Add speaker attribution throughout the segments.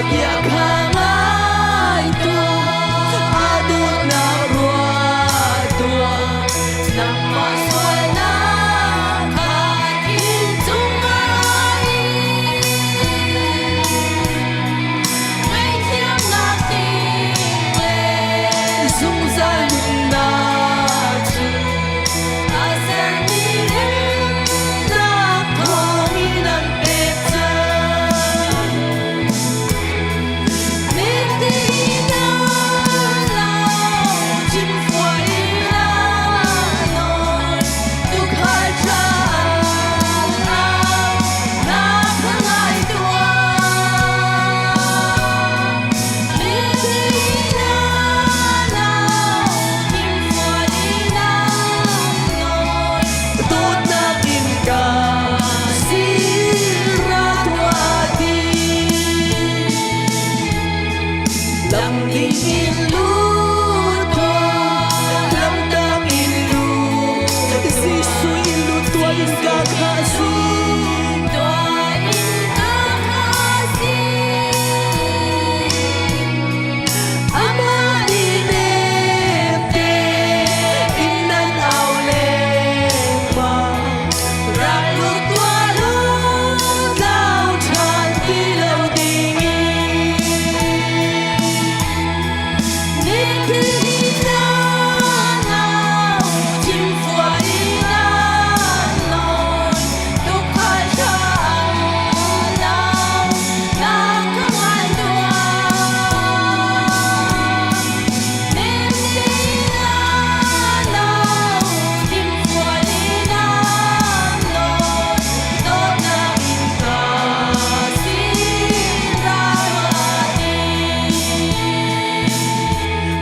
Speaker 1: Bia kha ngai tuah, a dawtnak ruat tuah. Nangmah sualnak kha thil cungah in ngaihthiamnak tling le zungzal nunnak cu a sermi remnak thawngin an pek cang. Dawtnak in ka sir a tuah ti. Lam ding in lut tuah, lam dang in lut, Jesuh in lut tuah in ka kha si. Amah nih nemte in nan au lengmang. Rak lut tuah lut tlau ṭhan ti lo dingin.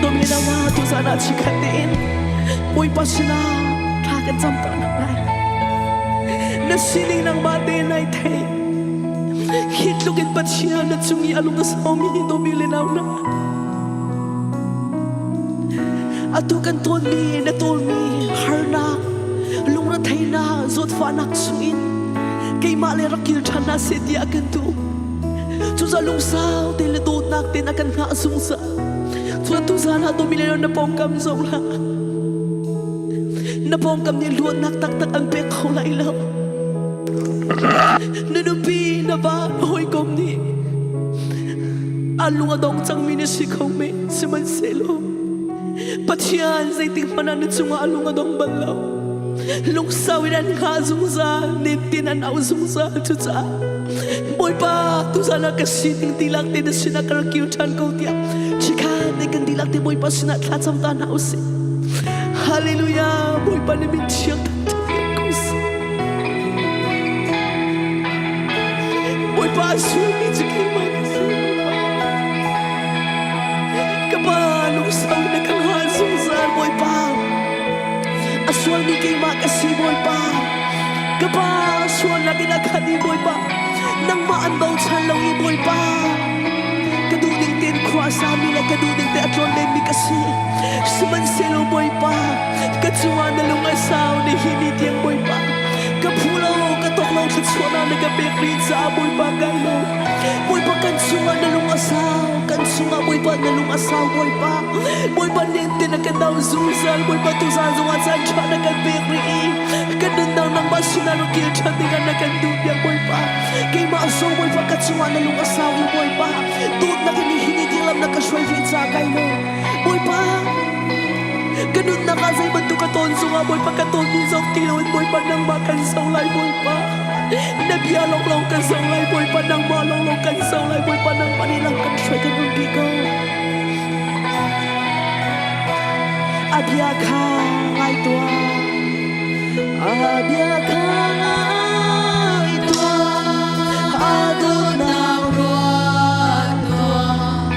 Speaker 2: Domina tu zan ah chikhat tein Bawipa sinah thla kan cam ta nak lai. Na sining nangmah te nai thei. Hi tluk in Pathian na cung i a lung a saumi hi domi le nau na. Atu kan tawnmi na tawlmi harnak, lungretheihnak, zawtfahnak chungin keimah le rak kil ṭhan hna seh tiah a kan duh. Cucaah lungsau te le dawtnak tein a kan hngah zungzal. Cun tuzan ah domi le na pawngkam zong hlah. Na pawngkam nih luatnak taktak an pek kho lai lo. Na nupi, na va, na hawikom nih a lung a dong cangmi na si kho men. Sihmanhsehlaw Pathian zeitik hmanh ah na cungah a lung a dong bal lo. Lungsau in an hngah zungzal, nitin an auh zungzal. Cucaah Bawipa, tuzan ah ka sining tilak te na sinah ka rak kir ṭhan ko tiah chikhat te kan dihlak te Bawipa sinah thlacam ta hna usih. Hallelujah! Bawipa na min thiang thangṭhat ko seh. Bawipa a sualmi cu keimah ka si. Ka pa lungsau na ka hngah zungzal Bawipa. A sualmi keimah ka si Bawipa. Ka pa sualnak in a khat i Bawipa. Nangmah an bochan lo i Bawipa. Ka duh ning tein khua a sami le ka duh ning te a tlawn lenmi ka si. Sihmanhsehlaw Bawipa, ka cungah na lung a sau ni hi ni tiang Bawipa. Ka phu lo, ka tok lo thluachuahnak na ka pek rih caah Bawipa kai lawm. Bawipa kan cungah na lung a sau, kan cungah Bawipa na lung a sau Bawipa. Bawipa nen te na kan dau zungzal, Bawipa tuzan zongah caan ṭha na kan pek rih i kan nunnak nangmah sinah rak kil ṭhan dingah na kan duh piak Bawipa. Keimah zong Bawipa ka cungah na lung a sau i Bawipa dawtnak in nihin ni tiang lam na ka hruai rih caah kai lawm. Bawipa ka nunnak ah zei bantuk ka tawn zongah Bawipa ka tawnmi zong ti loin Bawipa nangmah kan zoh lai Bawipa. Na bia lawnglawng kan zoh lai Bawipa nangmah lawnglawng kan zoh lai Bawipa nangmah nih lam kan hruai kan umpi ko. A bia kha ngai tuah. A bia kha ngai tuah. A dawtnak ruat tuah.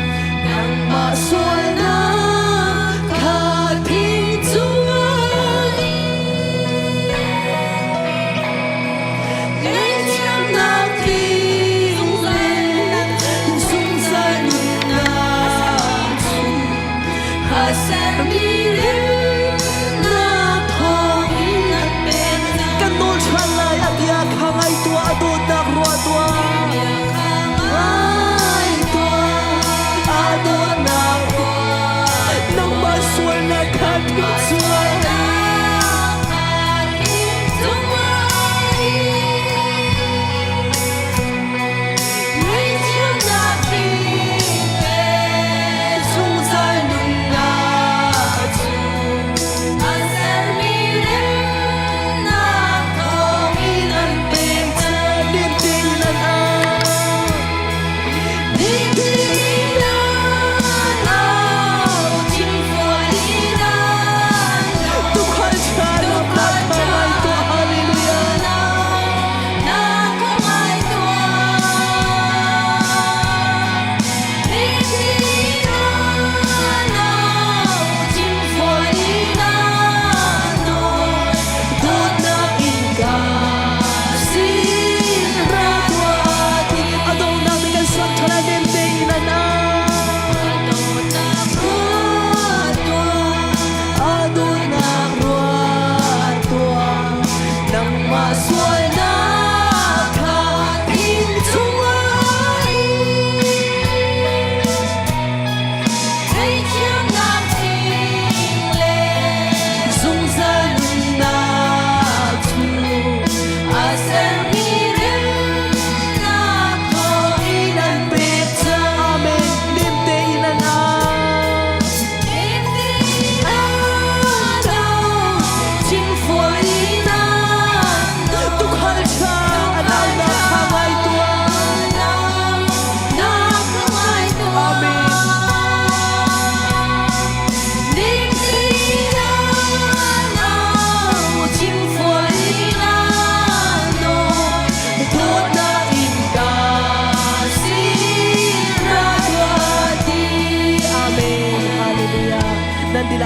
Speaker 2: Nangmah sualnak kha thing cungah Ngaihthiamnak tling le zungzal nunnak cu a sermi remnak thawngin an pek. Kan nawl ṭhan lai a bia kha ngai tuah, a dawtnak ruah tuah.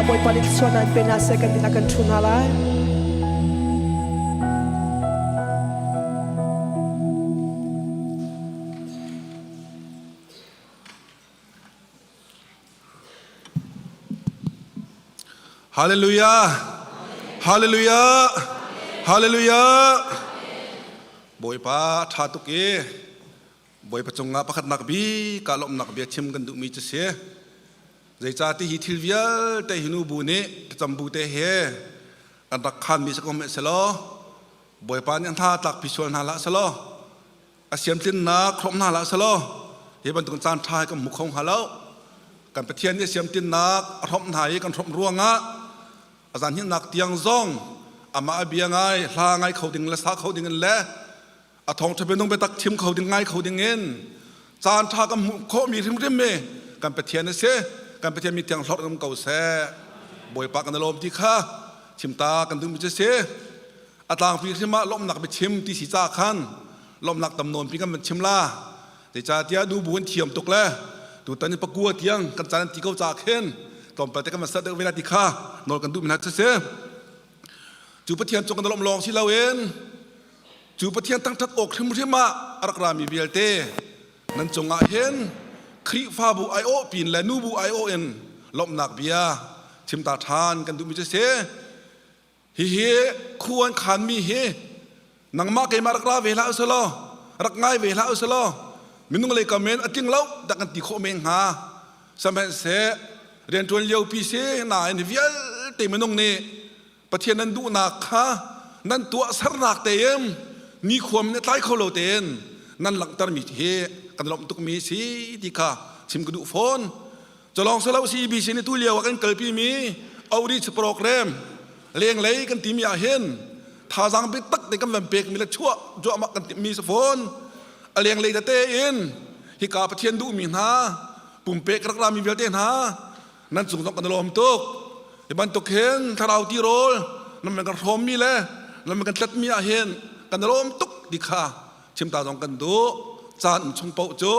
Speaker 2: Bawipa nih thluachuah nan pe hna seh kan din ah kan ṭhu hna lai.
Speaker 3: Hallelujah! Hallelujah! Hallelujah! Bawipa ṭha tuk i Bawipa cungah pakhatnak bik ah lawmhnak bia chim kan duhmi cu si. Zeicahti hi thil vialte hi nu bu nih thlacam bu te he kan rak khanmi si ko hmanh selaw Bawipa nih hna tlakpi sual hna hlah selaw a siamtlinnak hrawm hna hlah selaw hi bantuk caan ṭha hi kan hmu kho hnga lo. Kan Pathian nih siamtinnak a hrawmh hna i kan hrawmh ruangah a zan hnihnak tiang zong amah a bia ngai hla ngai kho ding le sa kho ding in le a thawngṭha bianung biatak chim kho ding ngai kho ding in caan ṭha kan hmuh khawhmi hrimhrim mi kan Pathian a si. Kan Pathian mi tiang hlorh um ko seh. Bawipa kan i lawm ti kha chimta kan duhmi cu si. A tlangpi hrim ah lawmhnak biachim ti si ca khan lawmhnak tam nawn pi kan van chim la. Zeicahtiah nu bu an thiam tuk le tutan in pakua tiang kan caan an ti ko ca khin tlawmpal te kan van set deuh ve la ti kha nawl kan duh mi hna cu si. Cu Pathian cu kan lawmh lawng si loin Cu Pathian thangṭhat awk hrimhrim ah a rak rami vialte nan cungah hin Khrihfabu aiawh pin le nubu aiawh in lawmhnak bia chimta ṭhan kan duhmi cu si. Hihi khu an khanmi hi nangmah keimah rak ra ve hlah usalaw, rak ngai ve hlah usalaw, minung lei kam in a tling lo dah kan ti khawh men hnga. Sihmanhseh rianṭuan liopi si nain vialte minung nih Pathian nan duhnak kha nan tuahsernak tein nikhua min a tlai kho lo tein nan langhtermi hi kan lawmh tukmi si ti kha chim ka duh fawn. Culawng silo CBC nih tu lio ah kan kalpi mi outreach program lenglei kan timi ah hin thazaang biatak te kan van pekmi le chuah cuahmah kan timhmi si fawn. A lenglei tete in hika Pathian duhmi hna pumpek rak rami vialte hna nan cung zong kan i lawm tuk. Hi bantuk hin thlarau tirawl nan kan hrawmmi le nan kan tlatmi ah hin kan i lawm tuk ti kha chimta zong kan duh. Caan um chung paoh cu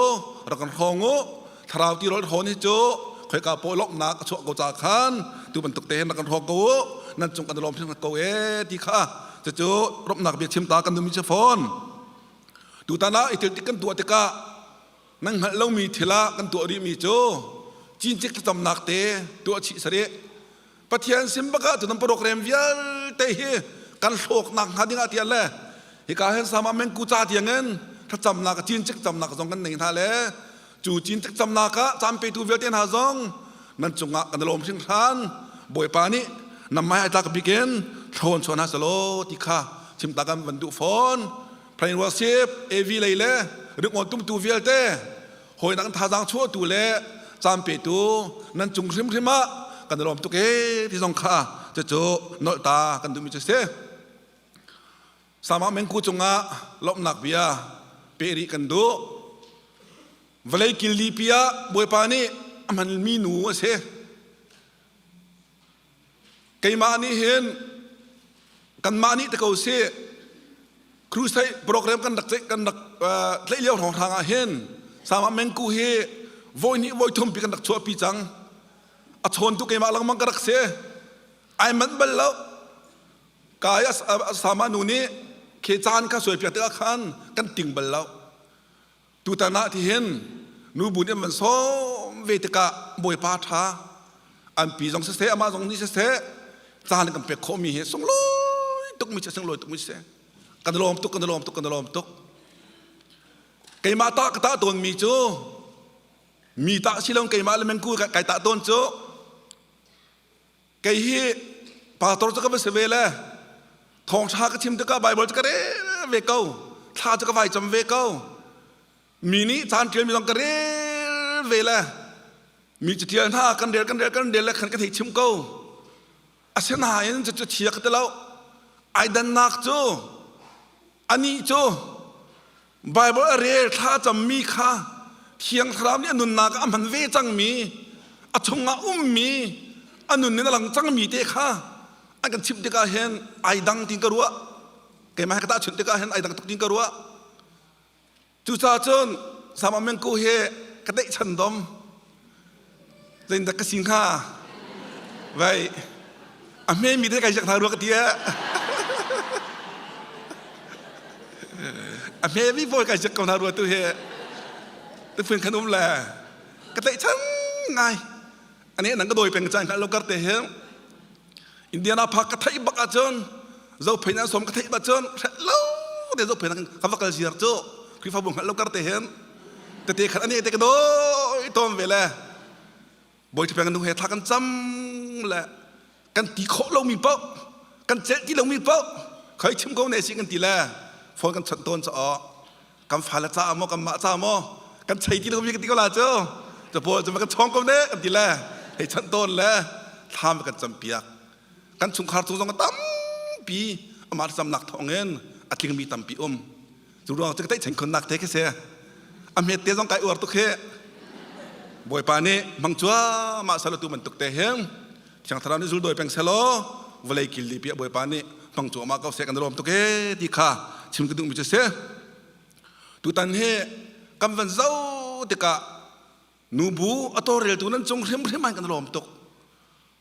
Speaker 3: rak kan hrawng u. Thlarau tirawl hrawn hi cu khoika paoh lawmhnak a chuah ko ca khan tu bantuk te hin rak kan hrawng ko u. Nan cung kan i lawm hringhran ko e ti kha cucu romhnak bia chimta kan duhmi si fawn. Tutan ah i thil tik kan tuah tikah nan hngalh lomi thil ah kan tuah rihmi cu cincik thlacamnak te tuah chih sarih Pathian sin bak ah cu nan program vialte hi kan hlawknak hnga ding ah tiah le hika hin sama mengku ca tiangin thlacamnak cincik camnak zong kan nei hna le cu cincik camnak ah caan petu vialte hna zong nan cungah kan lawm hringhran. Bawipa nih nan mai ai tlak bikin thlawn chuan hna selaw ti kha chimta kan van duh fawn. Plain worship AV lei le ringawn tumtu vialte hawinak thazaang chuahtu le caan petu nan cung hrimhrim ah kan i lawm tuk ee ti zong kha cucu nolh ta kan duhmi cu si. Sama mengku cungah lawmhnak bia pe rih kan duh. Vawlei kil lipi ah Bawipa nih a hmanmi nu a si. Keimah nih hin kanmah nih te ko si crusade program kan rak kan rak tlaih lio hrawnghrang ah hin sama mengku hi voi hnih voi thum pi kan rak chuahpi cang. A chawn tu keimah lengmang ka rak si. Ai manh bal lo. Kai sama nu nih khe caan kha suai piak tikah khan kan ting bal lo. Tutan ah tihin nubu nih an van sawm ve tikah Bawipa ṭha an pi zong siseh amah zong nih siseh caan kan pek khawhmi hi sunglawi tukmi si sunglawi tukmi si. Kan i lawm tuk kan i lawm tuk kan i lawm tuk. Keimah tah ka tah tawnmi cu mi tah si lo keimah le mengku kai tah tawn cu Kei hi pastor cu ka va si ve le thawngṭha ka chim tikah Baibal cu ka rel ve ko, thla cu ka vai cam ve ko. Mi nih caan ṭialmi zong ka rel ve le mi catial hna kan rel kan rel kan rel le khan ka thei chim ko. Asinain cucu chia ka ti lo. Ai dannak cu anih cu Baibal a rel thla cammi kha Thiang Thlarau nih a nunnak ah a hman ve cangmi, a chungah ummi, a nun in a lang cangmi te kha an kan chimh tikah hin ai dang tin ka ruah. Keimah he ka tahchunh tikah hin ai dang tuk tin ka ruah. Cucaah cun Sama Mengku hi ka deihchan dom. Zeidah ka si hnga? Vai a hme mi te kai jak hna rua ka ti a hme mi pawl kai jak ko hna rua tu he tu phun khan um le ka tlaih chan ngai ane nang ka doi peng chan lo kar te he Indiana phak ka theih bak ahcun zophei nan som ka theih bak cun hret lo te zophei nan ka va kal ziar cu Khrihfabu hngalh lo kar te hin tete khat ane te ka doi tom ve le bawi peng nu he thla kan cam le kan ti khawh lomi paoh kan celh ti lomi paoh khoi chim ko ne si kan ti le phone kan chawnh tawn caw kan fale ca maw kan mah ca maw kan chei ti lomi kan ti ko la cu cu pawl cu kan chawng ko ne kan ti le hei chawnh tawn le thlam kan campiak kan chungkhar chung zong tampi amah camnak thawngin a tlingmi tampi um cu ruang cu ka tlaihchan khunnak te khi si a hmet te zong kai uar tuk hi bawipa nih hmang cuahmah salatu bantuk te hin thiang thlarau nih zul dawi peng selaw vawlei kil li piah bawipa nih hmang cuahmah ko seh kan lawm tuk e ti kha chim ka duhmi cu si tutan hi kan van zo tikah nubu a tawlreltu nan cung hrimhrim an kan lawm tuk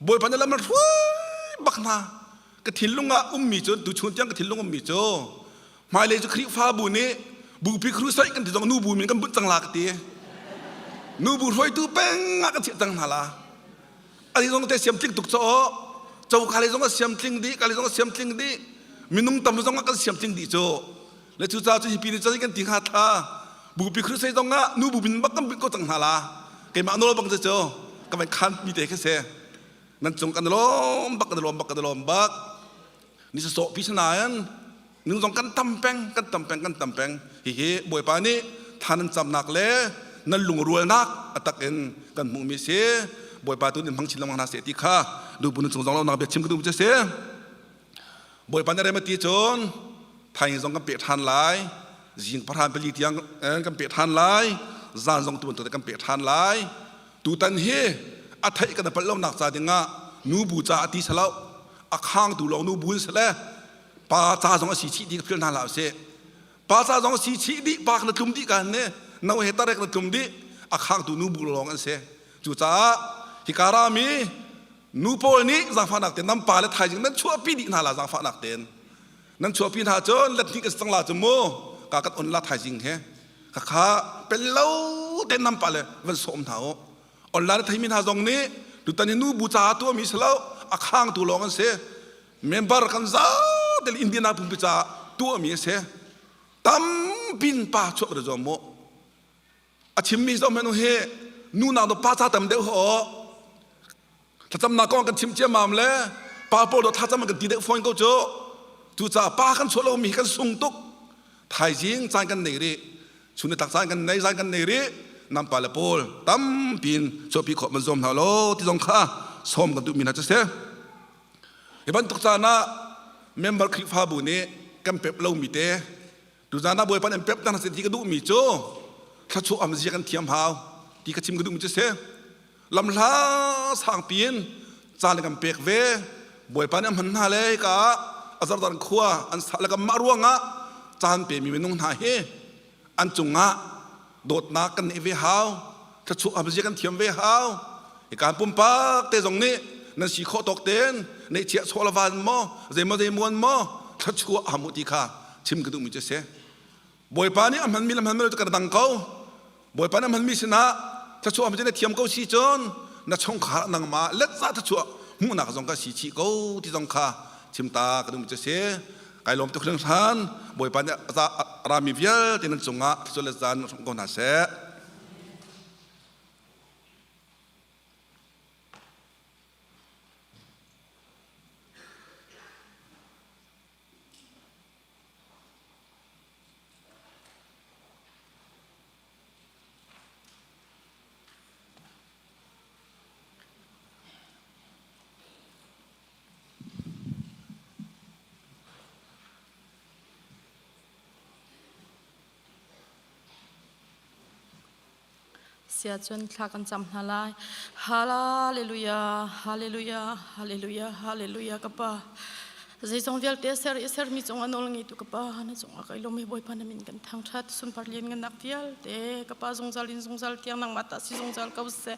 Speaker 3: Bawipa na lam na hruai bak hna. Ka thinlung ah ummi cu tuchun tiang ka thinlung ummi cu hmailei cu Khrihfabu nih bupi crusade kan ti zong nubu min kan bunh cang la ka ti. Nubu hruaitu peng ah kan chiah cang hna la. Ani zong te siam tling tuk cho cho ka le zong a siam tling dih ka le zong a siam tling dih minung tam zong ah kan siam tling dih cu le cu ca cu hipi ni cun kan ti hnga tha bupi crusade zong ah nubu min bak kan bunh ko cang hna la. Keimah nawl bang cu ka van khan mi te khi si nan cung kan lawm bak kan lawm bak kan lawm bak ni sawh pi sanain nung zong kan tam peng kan tam peng kan tam peng hihi bawipa nih than nan camnak le nan lungrualnak atak in kan hmuh mi si bawipa tu nih hmang chin lengmang hna seh ti kha dubu nan cung zong lo nak bia chim ka duh mi si Bawipa nih rem a ti cun thaing zong kan peh ṭhan lai zing pahran pali tiang kan peh ṭhan lai zan zong tu bantuk kan peh ṭhan lai tutan hi a theih kan palh lonak ca dingah nubu ca a ti salo a khangtu lawng nubu in sale pa ca zong a si chih dih ka phil hna hlah usih pa ca zong a si chih dih pa na tlum dih kan ne no he tarek na tlum dih a khangtu nubu lawng an si cucaah hika rami Nu pawl nih zaangfahnak tein nan pa le thaizing nan chuahpi dih hna la zaangfahnak tein nan chuahpi hna cun let hnih kan si cang la cu mu ka kan on la thaizing he khakha pel lo tein nan pa le van sawm hna u online a theimi hna zong nih tutan hi nu bu caah tuahmi si lo a khangtu lawng an si member kan za tel Indiana pumpi caah tuahmi a si tampin pa chuak da zuam mu a chimmi zong hmanh hi nu nak do pa ca tam deuh ho thlacamnak kong kan chim ciammam le pa pawl do thlacam kan ti deuh fawn ko cu cucaah pa kan chuah lomi kan sung tuk thaizing caan kan nei rih chun tak caan kan nei zan kan nei rih nam pa le pawl tampin chuahpi khawh man zuam hna lo ti zong kha sawm kan duhmi hna cu si hi bantuk caan ah member Khrihfabu nih kan pep lomi te Tuzaan ah Bawipa nih pep hna seh ti ka duhmi cu thluachuah am zia kan thiam hau ti ka chim ka duhmi cu si. Lamhla sangpi in caan kan pek ve. Bawipa nih a hman hna le hika ah a zardan khua an sah le kanmah ruangah caan pemi minung hna hi an cungah dawtnak kan neih ve hau. Thluachuah am zia kan thiam ve hau. Hika pumpak te zong nih nan si khawh tawk tein neihchiah chaw le van maw zeimaw zeimuan maw thluachuah ham u ti kha chim ka duhmi cu a si Bawipa nih a hmanmi le hmanmi lo cu kan dang ko Bawipa nih a hmanmi sinah thluachuah hmu cu na thiam ko si cun na chungkhar nangmah letza thluachuah hmuhnak zong ka si chih ko ti zong kha chim ta ka duhmi cu a si kai lawm tuk hringhran Bawipa nih a rami vialte nan cungah thluachuah le zan hram ko hna seh
Speaker 4: Sia cun thla kan cam hna lai. Hallelujah, hallelujah, hallelujah, hallelujah ka pa. Zeizong vialte ser i sermi cung a nawl ngeitu ka Pa, na cungah kai lawm i Bawipa na min kan thangṭhat. Sunpar lianngannak vialte ka Pa zungzal in zungzal tiang nangmah tah si zungzal ko seh.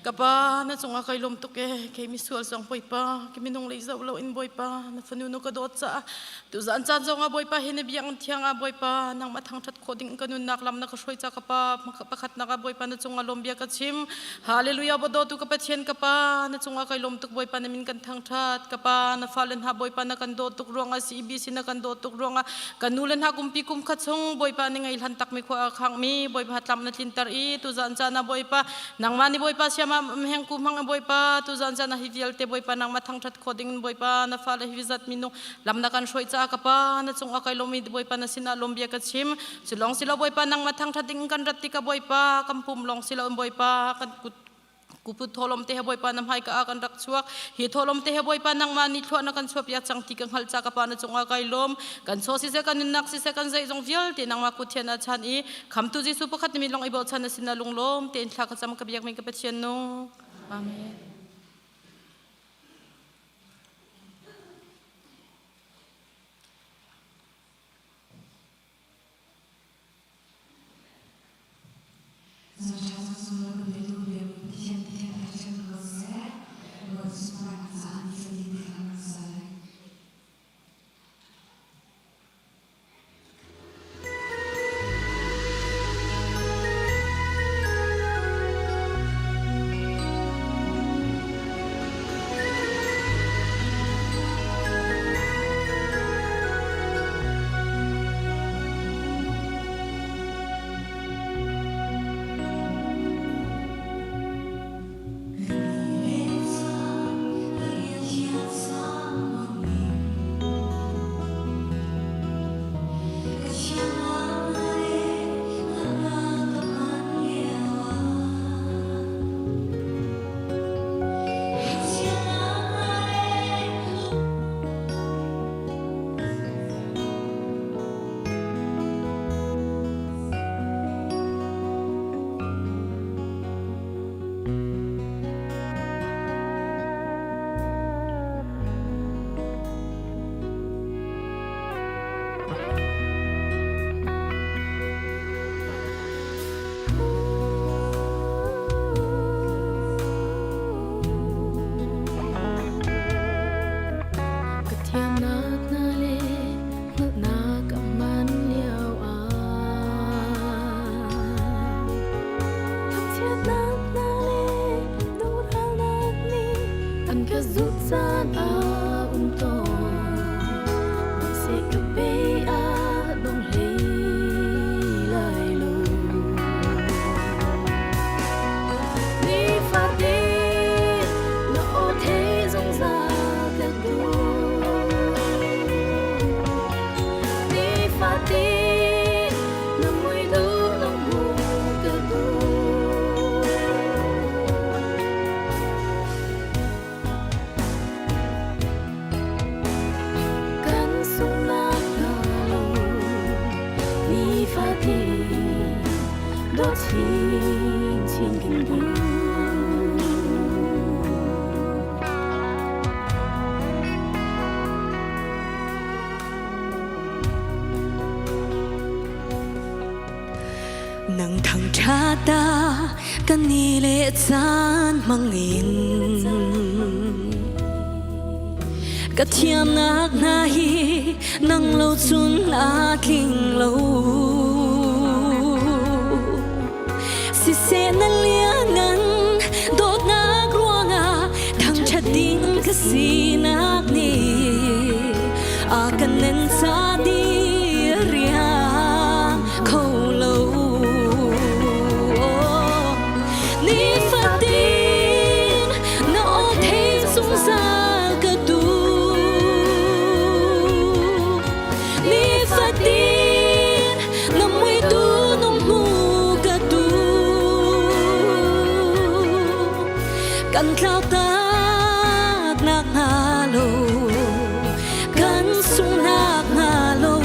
Speaker 4: Ka Pa, na cungah kai lawm tuk e. Kei misual zong Bawipa, ka minung lei zoh loin Bawipa, na fanu nu ka dawt caah tuzan caan zongah Bawipa hi na biakinn thiang ah Bawipa nangmah thangṭhat khawh ding ka nunnak lam na ka hruai ca ka Pa, pakhatnak ah Bawipa na cungah lawm bia ka chim. Hallelujah, dawtu ka Pathian ka Pa, na cungah kai lawm tuk Bawipa na min kan thangṭhat. Ka Pa, na fale hna Bawipa na kan dawt tuk ruangah CEBC na kan dawt tuk ruangah kan nu le hna kumpi kum khat chung Bawipa ni ngei hlan takmi khua a khangmi Bawipa tlam na tlinter i tuzan caan ah Bawipa nangmah ni Bawipa siama heng ku hmang Bawipa tuzan caan ah hi vialte Bawipa nangmah thangṭhat khawh ding in Bawipa na fale hi zat minung lam na kan hruai caah ka Pa na cung ah kai lawm i Bawipa na sinah lawm bia ka chim. Cu lawng si lo Bawipa nangmah thangṭhat ding kan rat tikah Bawipa kan pum lawng si lo in Bawipa kan kut kuput tholom te he Bawipa na hmaika ah kan rak chuak. Hi tholom te he Bawipa nangmah nih thluah na kan chuahpiak cang ti ka hngalh ca ka Pa na cungah kai lawm. Kan chaw siseh kan nunnak siseh kan zeizong vialte nangmah kut thian ah chan i khamtu Jesuh pakhat na min lawng i bochan na sinah lunglawm tein thla ka cam ka biakmi ka Pathian nung. Amen. Ka thiamnak hna le hngalhnak a hman lio ah Thangchiatnak hna le dohralnak nih an ka zulh caan a um tawn. Sihmanh ka bei a dong hlei lai lo. Nifatin na aw thei zungzal ka duh. Nifatin na mui duh lo hmuh ka duh. Kan sungnak hna lo nifatin dawt chinchin kan duh.
Speaker 1: Nang thangṭhat ah kan ni le caan hmangin ka thiamnak hna hi nang lo cun aa tling lo. Siseh na liangan dawtnak ruangah thangṭhat ding ka sinak nih a kan nen ca di riang kho lo. Nifatin na aw thei zungzal ka duh. Nifatin na mui tu nung hmu ka duh. Kan tlau tak nak hnga lo, kan sungnak hnga lo,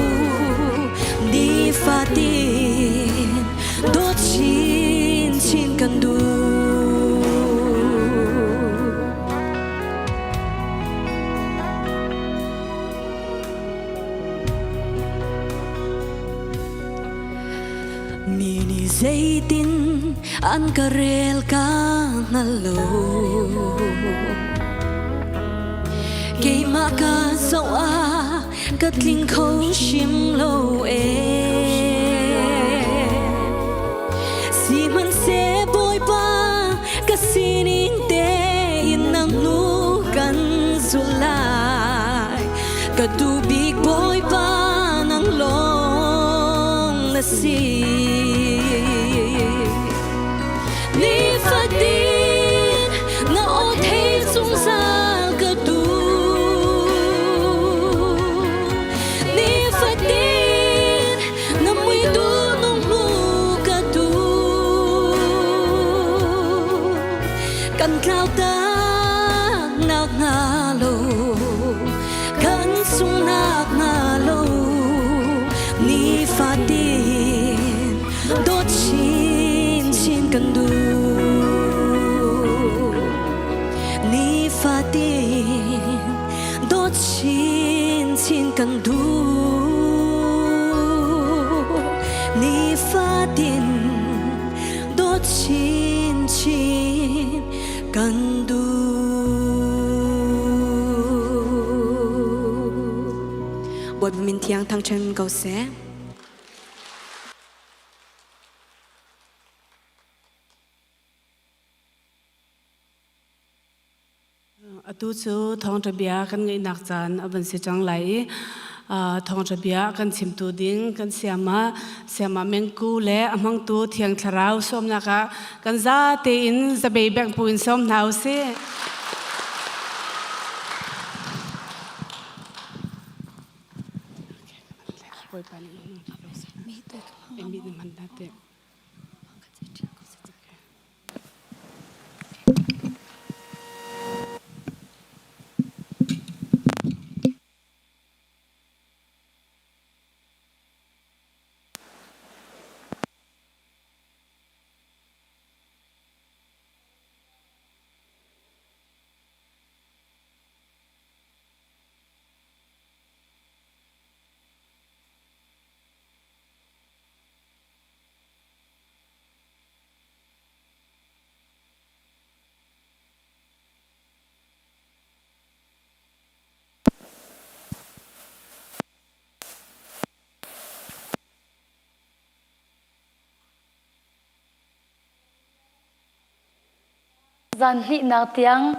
Speaker 1: nifatin dawt chinchin kan duh.
Speaker 5: An ka rel ka hngal lo. Keimah ka zoh ah ka tling kho hrim lo ee. Sihmanhseh Bawipa ka sining tein nang hnu kan zulh lai. Ka duh bik Bawipa nang lawng na si. Nifatin na aw thei zungzal ka duh. Nifatin na mui duh nung hmu ka duh. Kan tlau tak nak hnga lo, kan sungnak hnga lo, nifatin dawt chinchin kan duh. Nifatin dawt chinchin kan duh. Nifatin dawt chinchin kan duh. Bawipa min thiang thangṭhat ko seh.
Speaker 6: Atu cu thawngṭha bia kan ngeihnak caan a van si cang lai i thawngṭha bia kan chimtu ding kan siama siama mengku le a hmangtu Thiang Thlarau sawmnak ah kan za tein zabei bengh pu in sawm hna usih.
Speaker 7: Zan hnihnak tiang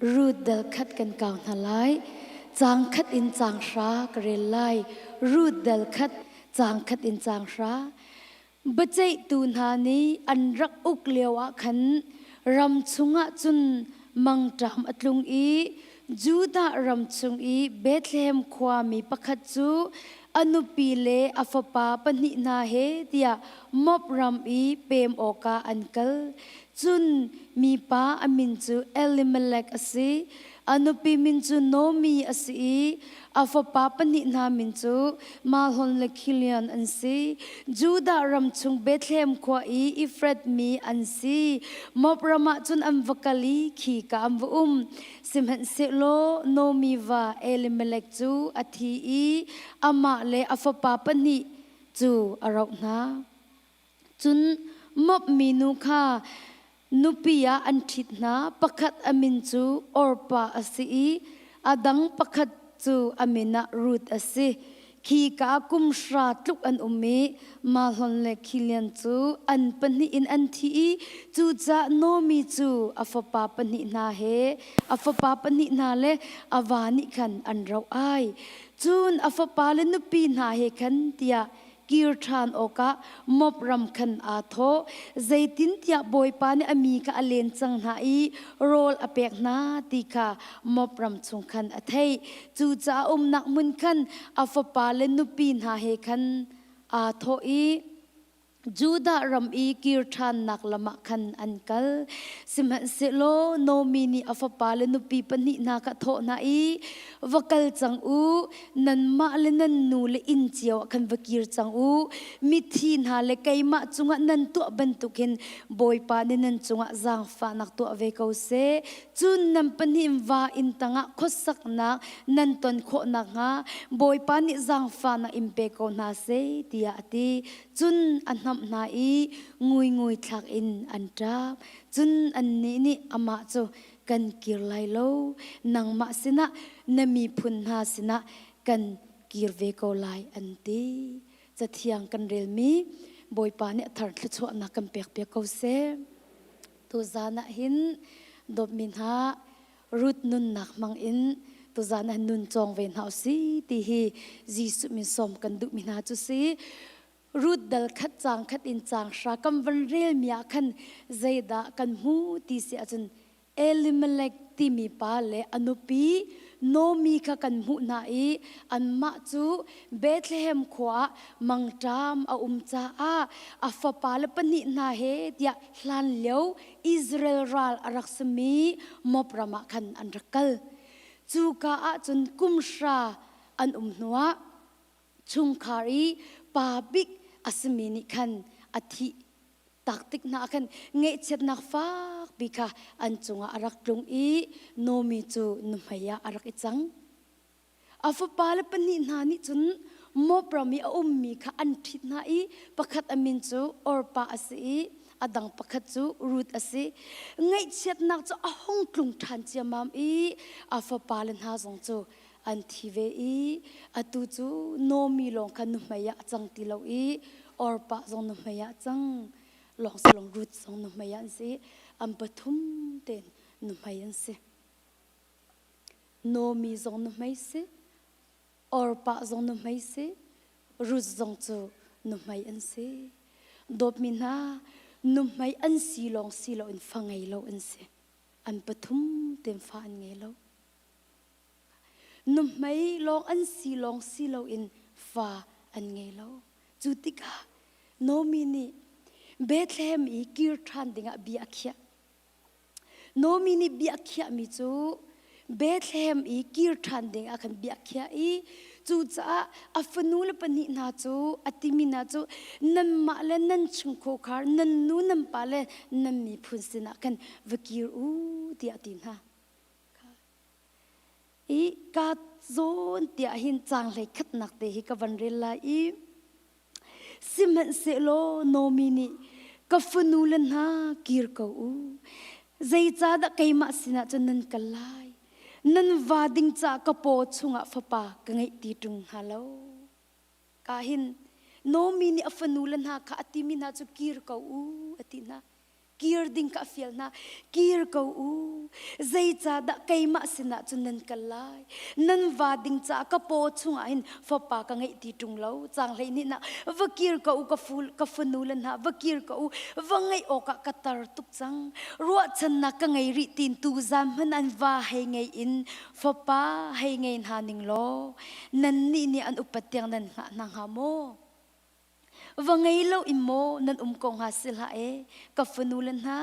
Speaker 7: Ruth dal khat kan kau hna lai. Caang khat in caang hra ka rel lai. Ruth dal khat, caang khat in caang hra. Biaceihtu hna nih an rak uk lioah khan ram chungah cun mangṭam a tlung i Judah ram chung i Bethlehem khuami pakhat cu a nupi le a fapa pahnih hna he tiah Moab ram i pem awkah an kal. Cun mipa a min cu Elimelek a si, a nupi min cu Naomi a si i A fapa pahnih hna min cu Mahlon le Khilion an si. Judah ram chung Bethlehem khua i Efrath mi an si. Moab ram ah cun an va kal i khika an va um. Sihmanhsehlaw Naomi va Elimelek cu a thi i amah le a fapa pahnih cu a roh hna. Cun Moab minu kha nupi ah an ṭhit hna. Pakhat a min cu Orpah a si i a dang pakhat cu a min ah Ruth a si. Khika kum hra tluk an um i Mahlon le Khilion cu an pahnih in an thi i cucaah Naomi cu a fapa pahnih hna he a fapa pahnih hna le a va nih khan an roh ai. Cun a fapa le nupi hna he khan tiah. kir ṭhan awkah Moab ram khan aa thawh. Zeitintiah Bawipa nih a mi kha a len cang hna i rawl a pek hna ti kha Moab ram chung khan a theih. Cucaah umnak hmun khan a fapa le nupi hna he khan aa thawh i Judah ram i kir ṭhannak lam ah khan an kal. Sihmanhsehlaw Naomi nih a fapa le nupi pahnih hna kha a thawh hna i, Va kal cang u, nanmah le nan nu le inn cio ah khan va kir cang u. Mithi hna le keimah cungah nan tuah bantukin Bawipa nih nan cungah zaangfahnak tuah ve ko seh. Cun nan pahnih in va inn tangah khuasaknak nan ton khawh nakhnga Bawipa nih zaangfahnak in pe ko hna seh, tiah a ti. Cun a hnamh hna i nguingui thlak in an ṭap. Cun annih nih amah cu, Kan kir lai lo, nangmah sinah na miphun hna sinah kan kir ve ko lai, an ti. Cathiang kan relmi Bawipa nih a thar thluachuahnak kan pekpiak ko seh. Tuzan ah hin dawtmi hna Ruth nunnak hmang in tuzan ah nun cawng ve hna usih ti hi Jesuh min sawm kan duhmi hna cu si. Ruth dal khat caang khat in caang hra kan van relmi ah khan zeidah kan hmu ti si ahcun Elimelech timi pa le a nupi Naomi kha kan hmuh hna i anmah cu Bethlehem khua ah mangṭam a um caah a fapale pahnih hna he tiah hlanlio Israel ral a rak simi Moab ram ah khan an rak kal. Cuka ah cun kum hra an um hnuah chungkhar i pa bik a simi nih khan a thih tak tik hna ah khan ngaihchiatnak fakpi kha an cungah a rak tlung i Naomi cu nuhmei ah a rak i cang. A fapale pahnih hna nih cun Moab ram i a ummi kha an ṭhit hna i pakhat a min cu Orpah a si i a dang pakhat cu Ruth a si. Ngaihchiatnak cu a hung tlung ṭhan ciammam i a fapale hna zong cu an thi ve i atu cu Naomi lawng kha nuhmei ah a cang ti lo i Orpah zong nuhmei ah a cang lawng si lawng Ruth zong nuhmei ah an si an pathum tein nuhmei an si. Naomi zong nuhmei si Orpah zong nuhmei si Ruth zong cu nuhmei an si. Dawtmi hna nuhmei an si lawng si loin fa ngei lo an si. An pathum tein fa an ngei lo. Nuhmei lawng an si lawng si loin fa an ngei lo. Cu tikah Naomi nih Bethlehem i kir ṭhan dingah bia a khiah. Naomi nih bia a khiahmi cu Bethlehem i kir ṭhan dingah khan bia a khiah i cucaah a fanu le pahnih hna cu a timi hna cu nanmah le nan chungkhar nan nu nan pa le nan miphun sinah khan va kir u tiah a ti hna. I ka zawn tiah hin caang hlei khatnak te hi ka van rel lai i sihmanhsehlaw Naomi nih ka fanu le hna kir ko u zeicahdah keimah sinah cun nan kal lai nan va ding caah ka paw chungah fapa ka ngeih ti ṭung hnga lo ka hin Naomi nih a fanu le hna kha a timi hna cu kir ko u a ti hna Kir ding ka fial hna. Kir ko u. Zeicahdah keimah sinah cun nan kal lai? Nan va ding caah ka paw chungah hin fapa ka ngeih ti ṭung lo. Caang 12 nak va kir ko u ka fu ka fanu le hna va kir ko u. Va ngeih awkah ka tar tuk cang. Ruahchannak ka ngei rih tiin tuzan hmanh an va hei ngei in fapa hei ngei hna ning law nannih nih an upat tiang nan hngah hna hnga maw? Va ngei lo in maw nan um ko hnga si hlah e ka fanu le hna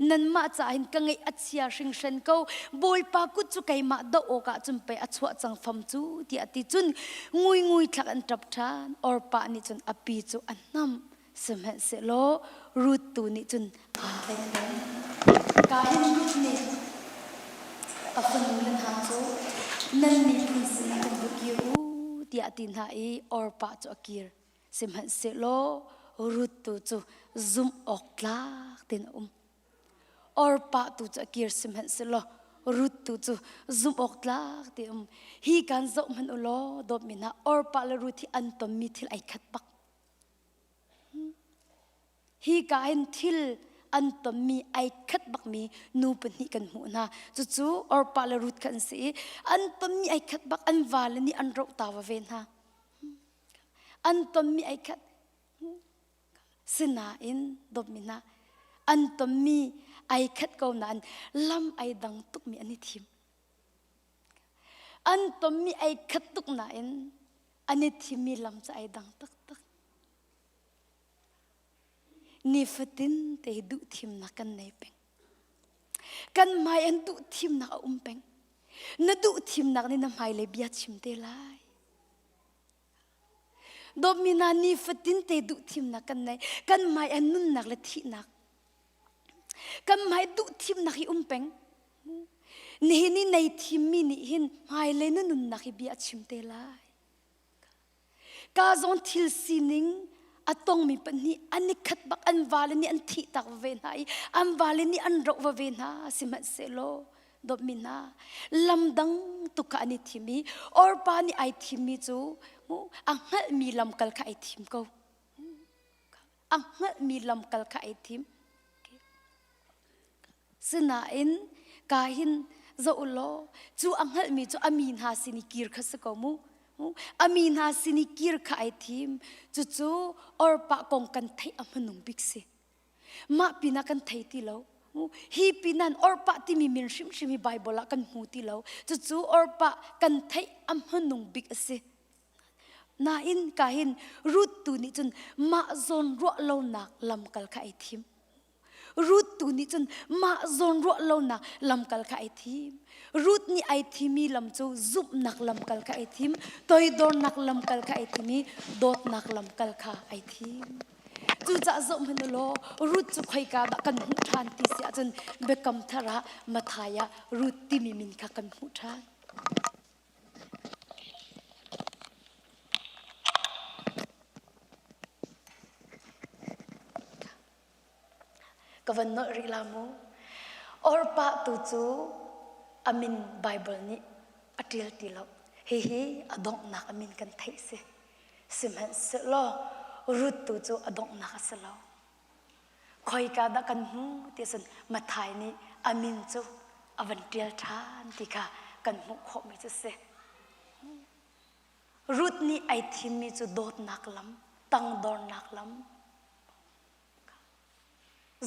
Speaker 7: nanmah caah hin ka ngeih a chia hringhran ko bawipa kut cu keimah doh awkah cun pei a chuah cang fam cu tiah a ti cun nguingui thlak an ṭap ṭhan Orpah nih cun a pi cu a hnamh sihmanhsehlaw Ruth tu nih cun aa tlaih peng ka hin Ruth nih a fanu le hna cu nan miphun sinah kan va kir u tiah a ti hna i Orpah cu a kir Sihmanhsehlaw Ruth tu cu zumh awk tlak tein a um. Orpah tu cu a kir sihmanhsehlaw Ruth tu cu zumh awk tlak tein a um. Hi kan zoh hmanh u law dawtmi hna Orpah le Ruth hi an tonmi thil ai khat bak. Hi ka hin thil an tonmi ai khat bakmi nu pahnih kan hmuh hna. Cucu Orpah le Ruth kha an si i an tonmi ai khat bak an vale nih an roh ta ve hna. An tonmi ai khat. Sinain dawtmi hna an tonmi ai khat ko nain lam ai dang tukmi an i thim. An tonmi ai khat tuk nain an i thimmi lam cu ai dang taktak. Nifatin te duh thimnak kan nei peng. Kan hmai an duh thimnak a um peng. Na duh thimnak nih na hmailei bia chim te lai. Dawtmi hna nifatin te duh thimnak kan nei. Kan hmai an nunnak le thihnak. Kan hmai duh thimnak hi um peng. Nihin i nei thimmi nih hin hmailei na nunnak hi bia a chim te lai. Ka zawn thil sining a tongmi pahnih an i khat bak an vale nih an thih tak ve hna i an vale nih an roh ve hna sihmanhsehlaw dawtmi hna lam dang tuk kha an i thim i Orpa nih ai thimmi cu a hngalhmi lamkal kha ai thim ko a hngalhmi lamkal kha ai thim Sinain ka hin zoh u law cu a hngalhmi cu a mi hna sin i kir kha si ko mu. A mi hna sin i kir kha ai thim. Cucu Orpah kong kan theih a hmanung bik si. Mah pinah kan thei ti lo. Hi pinan Orpah timi min hrimhrim hi Bible ah kan hmu ti lo. Cucu Orpah kan theih a hmanung bik a si. Nain ka hin Ruth tu nih cun mah zawn ruah lonak lamkal kha ai thim. Ruth tu nih cun mah zawn ruah lonak lamkal kha ai thim. Ruth nih ai thimi lam cu zumhnak lamkal kha ai thim, toidornak lamkal kha ai thim i dawtnak lamkal kha ai thim. Cucaah zoh hmanh u law Ruth cu khoika dah kan hmuh ṭhan ti si ahcun Biakam Thar ah Matthai ah Ruth timi min kha kan hmuh ṭhan. Ka van nolh rih la mu. Orpah tu cu a min Bible nih a ṭial ti lo. Hihi a donghnak a min kan theih si. Sihmanhsehlaw Ruth tu cu a donghnak a si lo. Khoika dah kan hmu ti cun Matthai nih a min cu a van ṭial ṭhan ti kha kan hmuh khawhmi cu si. Ruth nih ai thimmi cu dawtnak lam, tangdornak lam,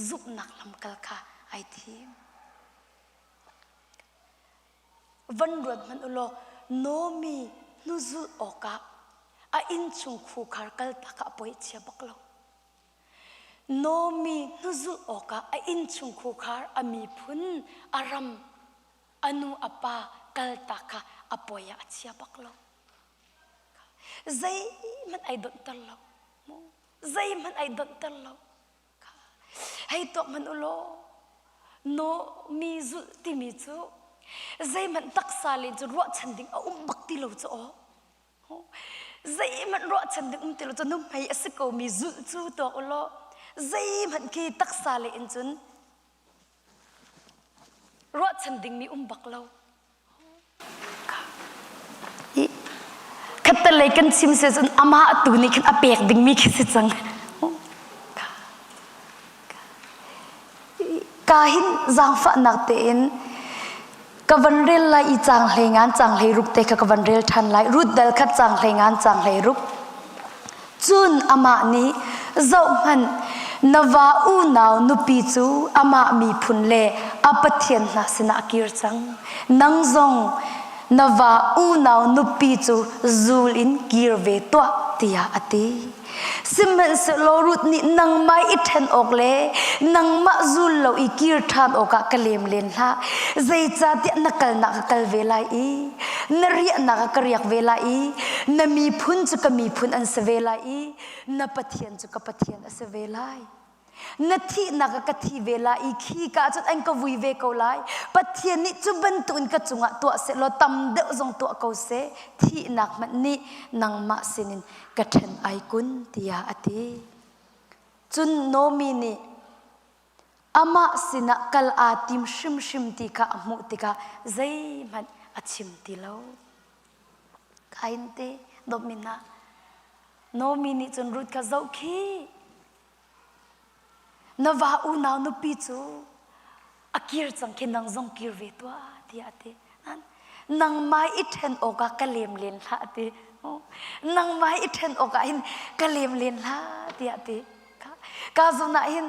Speaker 7: zumhnak lamkal kha ai thim. Van ruat hmanh u law Naomi hnuzulh awkah a innchung khukhar kaltak kha a poi chia bak lo. Naomi hnuzulh awkah a innchung khukhar a miphun a ram a nu a pa kaltak kha a poi ah a chia bak lo. Zeihmanh ai donhter lo. Zeihmanh ai donhter lo. Hei tuak hmanh u law no mi zulh timi cu zeihmanh taksa len cu ruahchan ding a um bak ti lo cu aw. Zeihmanh ruahchan ding um ti lo cu nuhmei a si ko mi zulh cu tuak u law zeihmanh khi taksa le in cun ruahchan dingmi um bak lo. Khattelei kan chim si cun amah tu nih khin a pek dingmi khi si cang. Ka hin zaangfahnak tein ka van rel lai i caang hlei ngan caang hlei ruk te kha ka van rel ṭhan lai. Ruth dal khat caang hlei ngan caang hlei ruk. Cun amah nih, Zohhmanh, na va unau nupi cu amah miphun le a pathian hna sinah a kir cang. Nang zong na va unau nupi cu zul in kir ve tuah, tiah a ti. Sihmanhsehlaw Ruth nih nangmah i ṭhen awk le nangmah zul lo i kir ṭhan awkah ka lem len hlah. Zeicahtiah na kalnak ka kal ve lai i na riahnak ah ka riak ve lai i na miphun cu ka miphun an si ve lai i na Pathian cu ka Pathian a si ve lai. Na thihnak ah ka thi ve lai i khi ka ah cun an ka vui ve ko lai. Pathian nih cu bantukin ka cungah tuah seh law tam deuh zong tuah ko seh. Thihnak hmanh nih nangmah sinin ka ṭhen ai kun tiah a ti. Cun Naomi nih amah sinah kal aa tim hrimhrim ti kha a hmuh tikah zeihmanh a chim ti lo. Kain te dawtmi hna, Naomi nih cun Ruth kha zoh khih. Na va unau nupi cu a kir cang khi nang zong kir ve tuah tiah a ti. Nangmah i ṭhen awkah ka lem len hlah a ti. Nangmah i ṭhen awkah hin ka lem len hlah tiah a ti. Ka zawn ah hin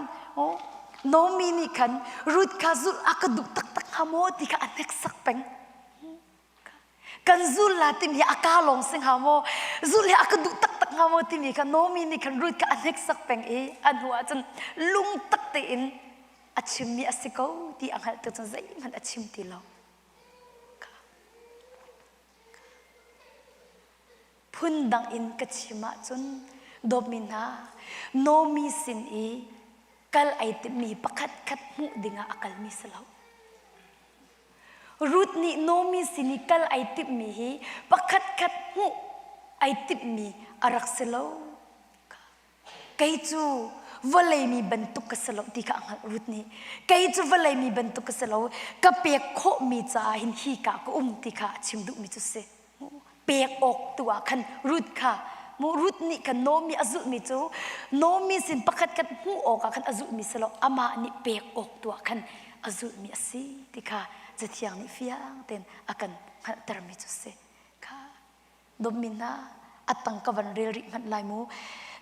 Speaker 7: Naomi nih khan Ruth kha zulh a ka duh taktak hnga maw ti kha a hneksak peng. Kan zul la timi hi a ka lawng si hnga maw? Zul hi a ka duh taktak hnga maw timi kha Naomi nih khan Ruth kha a hneksak peng i a hnu ah cun lungtak tein a chimmi a si ko ti a hngalh tik cun zeihmanh a chim ti lo. Phundang in ka chim ahcun dawtmi hna Naomi sin i kal ai timmi pakhat khat hmuh dingah a kalmi si lo. Ruth nih Naomi sin i kal ai timhmi hi pakhat khat hmuh ai timhmi a rak si lo. Kei cu vawlei mi bantuk ka si lo ti kha a hngalh Ruth nih. Kei cu vawlei mi bantuk ka si lo. Ka pek khawhmi caah hin hi ka ka um ti kha a chim duhmi cu si. Pek awk tu ah khan Ruth kha mu Ruth nih khan Naomi a zulhmi cu Naomi sin pakhat khat hmuh awk ah khan a zulhmi si lo amah nih pek awk tu ah khan a zulhmi a si ti kha Cathiang nih fiang tein a kan hngalhtermi cu si. Kha dawtmi hna a tang ka van rel rih hmanh lai mu.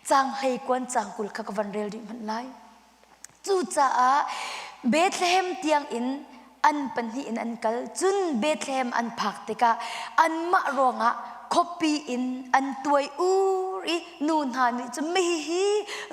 Speaker 7: Caang hlei kuan caang 20 kha ka van rel rih hmanh lai. Cucaah Bethlehem tiang in an pahnih in an kal. Cun Bethlehem an phak tikah anmah ruangah khuapi in an tuai ur i nu hna nih cun hihi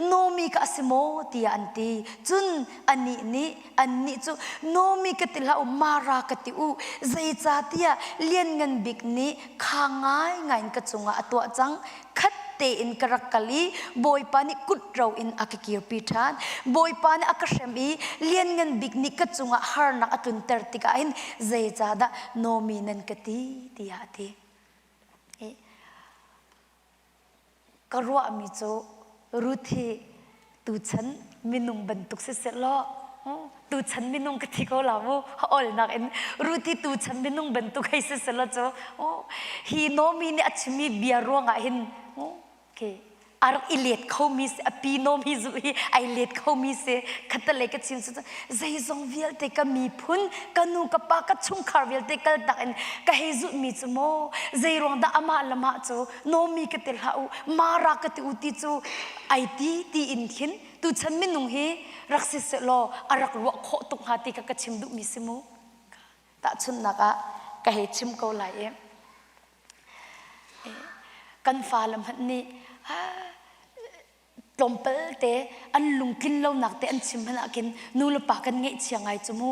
Speaker 7: Naomi ka a si maw tiah an ti. Cun anih nih annih cu Naomi ka ti hlah u Mara ka ti u zeicahtiah Lianngan Bik nih kha ngaingai in ka cungah a tuah cang khat tein ka rak kal i Bawipa nih kut ro in a ka kirpi ṭhan Bawipa nih a ka hrem i Lianngan Bik nih ka cungah harnak a tlunter tikah hin zeicahdah Naomi nan ka ti tiah a ti Ka ruahmi cu Ruth hi tuchan minung bantuk siseh law tuchan minung ka thi ko la mu olnak in Ruth hi tuchan minung bantuk hei siseh law cu hi Naomi nih a chimmi bia ruangah hin okay a rak i let khomi si a pi Naomi zu hi ai let khomi si khatalei ka chim cu zeizong vialte ka miphun ka nu ka pa ka chungkhar vialte kal tak in ka hei zulhmi cu maw zei ruang dah amah le mah cu Naomi ka ti hlah u Mara ka ti u ti cu ai ti ti in khin tuchan minung hi rak si sehlaw a rak ruah khawh tuk hnga ti kha ka chim duhmi si mu tahchunhnak ah ka hei chim ko lai i kan fale hmanh nih tlawmpal te an lungtlin lonak te an chim hmanh ah khin nu le pa kan ngaihchia ngai cu mu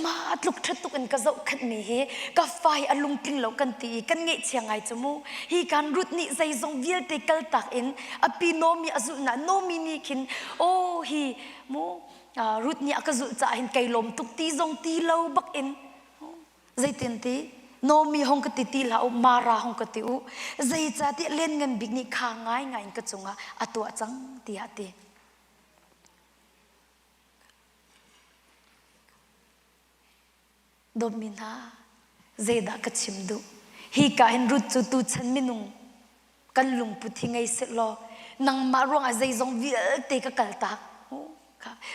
Speaker 7: ma tluk ṭhat tuk in ka zohkhenhmi hi ka fa hi a lungtling lo kan ti i kan ngaihchia ngai cu mu hi kan Ruth nih zeizong vialte kaltak in a pi Naomi a zulh na Naomi nih khin aw hi mu Ruth nih a ka zulh caah hin kei lawm tuk ti zong ti lo bak in Zeitin ti? Naomi hong ka ti ti hlah u, Mara hong ka ti u. Zeicahtiah Lianngan Bik nih kha ngaingai in ka cungah a tuah cang tiah a ti. Dawtmi hna, zeidah ka chim duh? Hi ka hin Ruth cu tuchan minung kan lungput hi ngei sehlaw nangmah ruangah zeizong vialte ka kaltak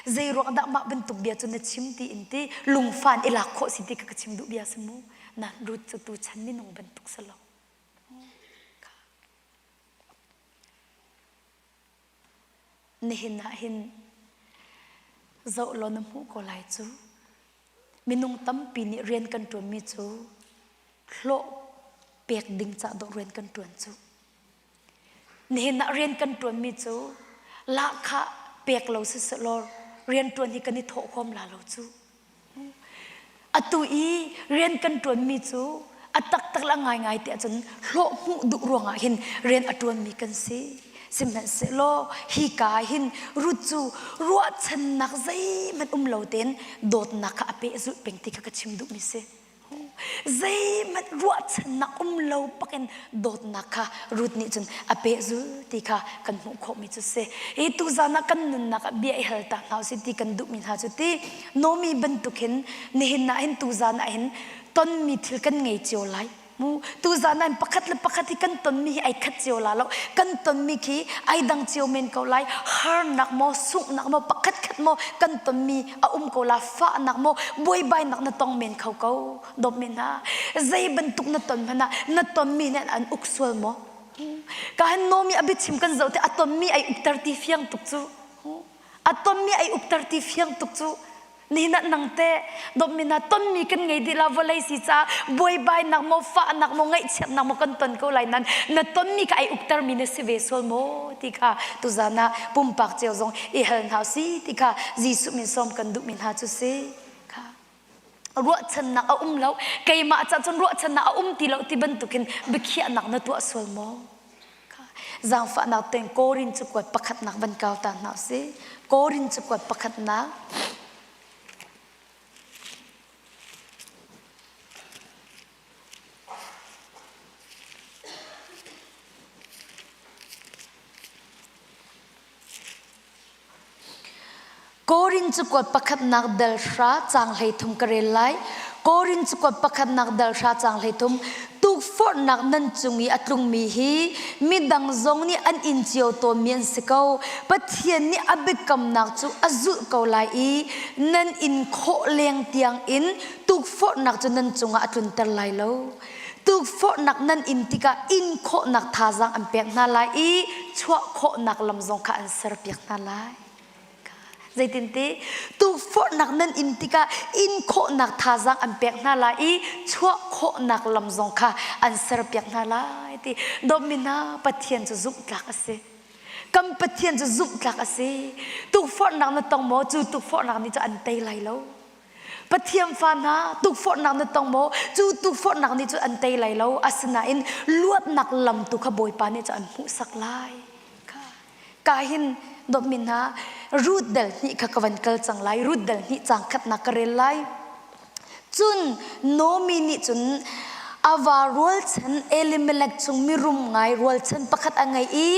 Speaker 7: zei ruang dah mah bantuk bia cu na chim ti in ti lungfan i lak khawh si ti ka ka chim duh bia si mu nan Ruth cu tu chan minung bantuk si lo nihin ah hin zoh law na hmuh ko lai cu minung tampi nih rian kan ṭuanmi cu hlawh pek ding cah dawh rian kan ṭuan cu. Nihin ah rian kan ṭuanmi cu lahkhah pek lo sisehlaw rian ṭuan hi kan i thawh huam la lo cu. Atu i rian kan ṭuanmi cu a taktak le a ngaingai ti ahcun hlawh hmuh duh ruangah hin rian a ṭuanmi kan si. Sihmanhsehlaw hika ah hin Ruth cu ruahchannak zeihmanh um lo tein dawtnak kha a pehzulh peng ti kha ka chim duhmi si. Zeihmanh ruahchannak um lo bakin dawtnak kha Ruth nih cun a pehzul ti kha kan hmuh khawhmi cu si. Hi tuzan ah kan nunnak ah bia i hal ta hna usih ti kan duhmi hna cu ti Naomi bantuk hin nihin ah hin tuzan ah hin tonmi thil kan ngei cio lai. Mu tuzan ah pakhat le pakhat hi kan tonmi hi ai khat cio la lo. Kan tonmi khi ai dang cio men ko lai. Harnak maw, sunghnak maw, pakhat khat maw kan tonmi a um ko la. Fahnak maw, buaibainak na tong men kho ko. Dawt men hna. Zei bantuk na ton hmanh ah na tonmi nih an uk sual maw? Ka han nomi a biachim kan zoh te a tonmi ai ukter ti fiang tuk cu. A tonmi ai ukter ti fiang tuk cu. Nihin ah nang teh dawtmi hna tonmi kan ngei dih la vawlei si caah buaibainak maw fahnak maw ngaihchiatnak maw kan ton ko lai nan na tonmi kha ai uktermi na si ve sual maw ti kha tuzan ah pumpak cio zong i hal hna si ti kha Jesuh min sawm kan duhmi hna cu si kha ruahchannak a um lo keimah ca cun ruahchannak a um ti lo ti bantukin biakhiahnak na tuah sual maw Zaangfahnak tein Korin cakuat pakhatnak van kau ta hna usih. Korin cakuat pakhatnak. Korin cakuat pakhatnak dal hra caang 13 ka rel lai. Korin cakuat pakhatnak dal hra caang 13 tukforhnak nan cung i a tlungmi hi midang zong nih an in cio tawnmi an si ko. Pathian nih a biakamnak cu a zulh ko lai i nan in khawh leng tiang in tukforhnak cu nan cungah a tlunter lai lo. Tukforhnak nan in tikah in khawhnak thazaang an pek hna lai i chuah khawhnak lam zong kha an serpiak hna lai. Zeitinti tukforhnak nan in tikah in khawhnak thazaang an pek hna lai i chuah khawhnak lam zong kha an serpiak hna lai ti dawtmi hna Pathian cu zumhtlak a si. Kan Pathian cu zumhtlak a si. Tukforhnak na tong maw? Cu tukforhnak nih cu an tei lai lo. Pathian fa hna tukforhnak na tong maw? Cu tukforhnak nih cun an tei lai lo. Asinain luatnak lam tu kha Bawipa nih cun an hmuhsak lai. Ka hin dawtmi hna Ruth dal hnih kha ka van kal cang lai. Ruth dal hnih caang khatnak ka rel lai. Cun Naomi nih cun a va rualchan Elimelech chung mirum ngai rualchan pakhat a ngei i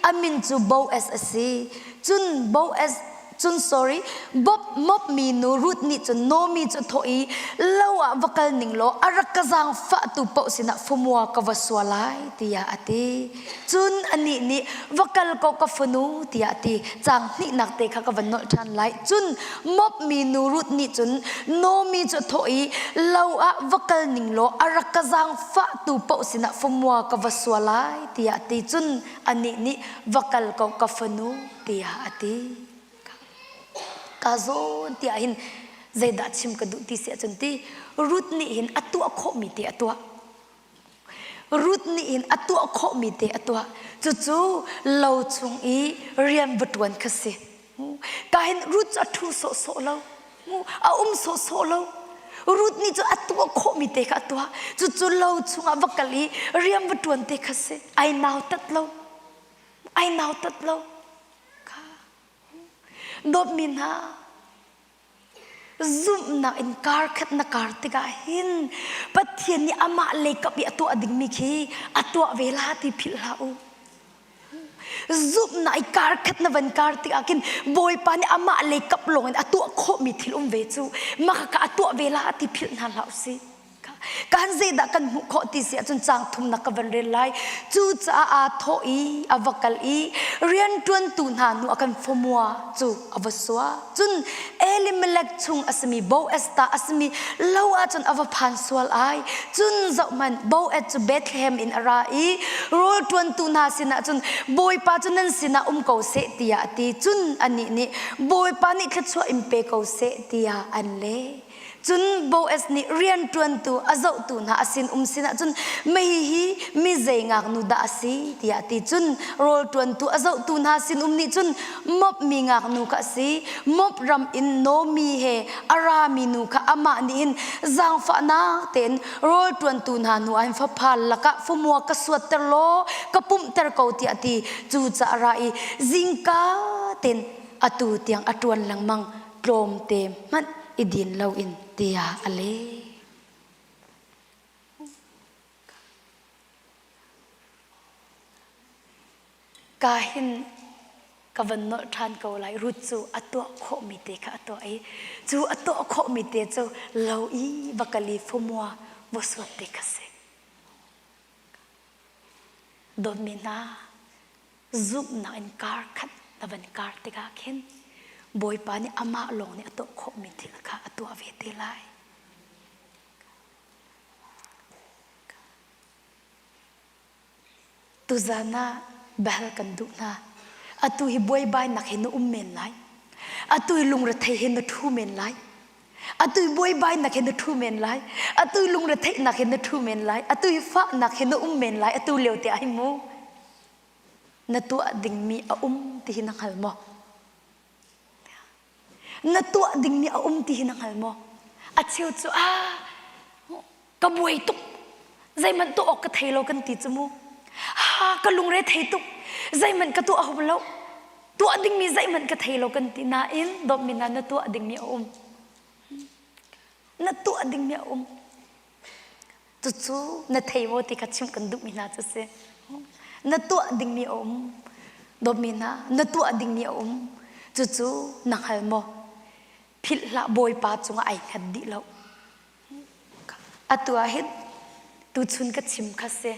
Speaker 7: a min cu Boaz a si. Cun Boaz cun sorry Bob mop mi nu Ruth nih cun Naomi cu thawh i lo ah va kal ning law a rak ka zaangfahtu paoh sinah famua ka va sua lai tiah a ti. Cun anih nih va kal ko ka fanu tiah a ti. Caang hnihnak te kha ka van nolh ṭhan lai. Cun mop mi nu Ruth nih cun Naomi cu a thawh i lo ah va kal ning law a rak ka zaangfahtu paoh sinah famua ka va sua lai tiah a ti. Cun anih nih va kal ko ka fanu tiah a ti. Ka zawn tiah hin zeidah chim ka duh ti si ahcun ti Ruth nih hin a tuah khawhmi te a tuah. Ruth nih hin a tuah khawhmi te a tuah. Cucu lo chung i rian va ṭuan kha si. Ka hin Ruth cu a ṭhu sawhsawh lo. A um sawhsawh lo. Ruth nih cu a tuah khawhmi te kha a tuah. Cucu lo chungah va kal i rian va ṭuan te kha si. Ai nautat lo. Ai nautat lo. Dawtmi hna, zumhnak in kar khat na kar tikah hin Pathian nih amah lei kap i a tuah dingmi khi a tuah ve la ti philh hlah u. Zumhnak i kar khat na van kar tikah khin Bawipa nih amah lei kap lawng in a tuah khawhmi thil um ve cu mah kha a tuah ve la ti philh hna hlah u sih. Kan zeidah kan hmuh khawh ti si ahcun caang thumnak ka van rel lai. Cucaah aa thawh i a va kal i rianṭuantu hna hnu a kan famua cu a va sua. Cun Elimelech chung a simi Boaz ta a simi lo ahcun a va phan sual ai. Cun zohhmanh Boaz cu Bethlehem in a ra i rawl ṭuantu hna sinah cun Bawipa cu nan sinah um ko seh tiah a ti. Cun anih nih Bawipa nih thluachuah in pe ko seh tiah an leh. Cun Boaz nih rianṭuantu a zohtu hna a sinum sinah cun mei hi mi zei ngaknu dah a si tiah a ti. Cun rawl ṭuantu a zohtu hna sinum nih cun Moab mi ngaknu kha a si. Moab ram in Naomi he a rami nu kha amah nih hin zaangfahnak tein rawl ṭuantu hna hnu ah hin fapa lakah famua ka suatter law ka pumhter ko tiah a ti. Cucaah a ra i zingka tein atu tiang a ṭuan lengmang. Tlawmte hmanh i din loin tiah a leh. Ka hin ka van nolh ṭhan ko lai. Ruth cu a tuah khawhmi te kha a tuah i cu a tuah khawhmi te cu lo i va kal i famua va suat te kha si. Dawtmi hna, zumhnak in kar khat na van kar tikah khin Bawipa nih amah lawng nih a tuah khawhmi thil kha a tuah ve te lai. Tuzan ah bahal kan duh hna. Atu hi buaibainak he na um men lai. Atu i lungrethei he na ṭhu men lai. Atu i buaibainak he na ṭhu men lai. Atu i lungretheihnak he na ṭhu men lai. Atu i fahnak he na um men lai. Atu lio te ah hi mu. Na tuah dingmi a um ti hi na hngal maw? Na tuah dingmi a um ti hi na hngal maw? A cheu cu ah ka buai tuk zeihmanh tuah awk ka thei lo kan ti cu mu. Ha ka lungre thei tuk zeihmanh ka tuah hum lo. Tuah dingmi zeihmanh ka thei lo kan ti nain dawtmi hna na tuah dingmi a um. Na tuah dingmi a um. Cucu na thei maw ti kha chimh kan duhmi hna cu si. Na tuah dingmi a um. Dawtmi hna, na tuah dingmi a um. Cucu na hngal maw? Philh hlah Bawipa cungah ai hngat dih lo. Atu ah hin tuchun ka chim kha si.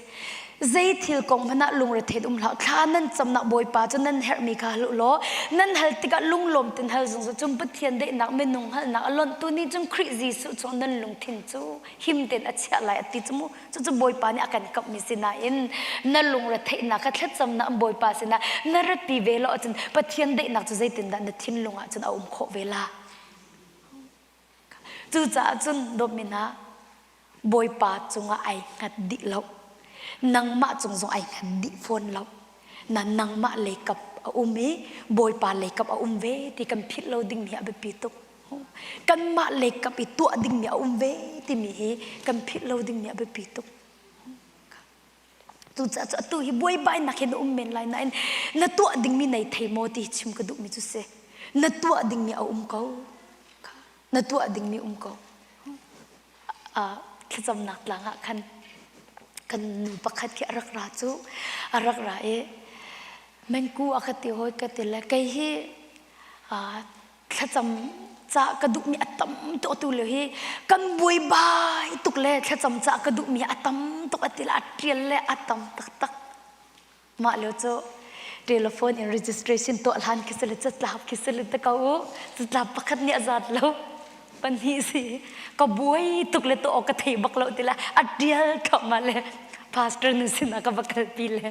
Speaker 7: Zei thil kong hmanh ah lungrethei um hlah. Thla nan camnak Bawipa cu nan herhmi kha hal u law nan hal tikah lunglawm ten hal zungzal cun Pathian daihnak minung hngalhnak a lonhtu nih cun Khrih Jesuh chung nan lungthin cu him tein a chiah lai a ti cu mu. Cucu Bawipa nih a kan kamhmi si nain na lungretheihnak kha thlacamnak Bawipa sinah na ratpi ve lo ahcun Pathian daihnak cu zeitindah na thinlung ah cun a um khawh ve la? Cucaah cun dawtmi hna, Bawipa cungah ai hngat dih lo. Nangmah cung zong ai hngat dih fawn lo. Na nangmah leikap a um i Bawipa leikap a um ve ti kan philh lo dingmi hi a biapi tuk. Kanmah leikap i tuah dingmi a um ve timi hi kan philh lo dingmi a biapi tuk. Cucaah cu atu hi buaibainak hi na um men lai nain na tuah dingmi nei thei maw ti chim ka duhmi cu si. Na tuah dingmi a um ko. Na tuah dingmi um ko. Thlacamnak tlang ah khan kan nu pakhat khi a rak ra cu a rak ra i mengku a ka ti hawi ka ti le kei hi thlacam ca ka duhmi a tam tuk atu lio hi kan buaibai tuk le thlacam ca ka duhmi a tam tuk a ti le a ṭial le a tam taktak mah lio cu telephone in registration tuah hlan khi si le catlap khi si le te ko u catlap pakhat nih a zat lo pahnih si ka buai tuk le tuah awk ka thei bak lo ti le a ṭial thluahmah le pastor nu sinah ka va kalpi le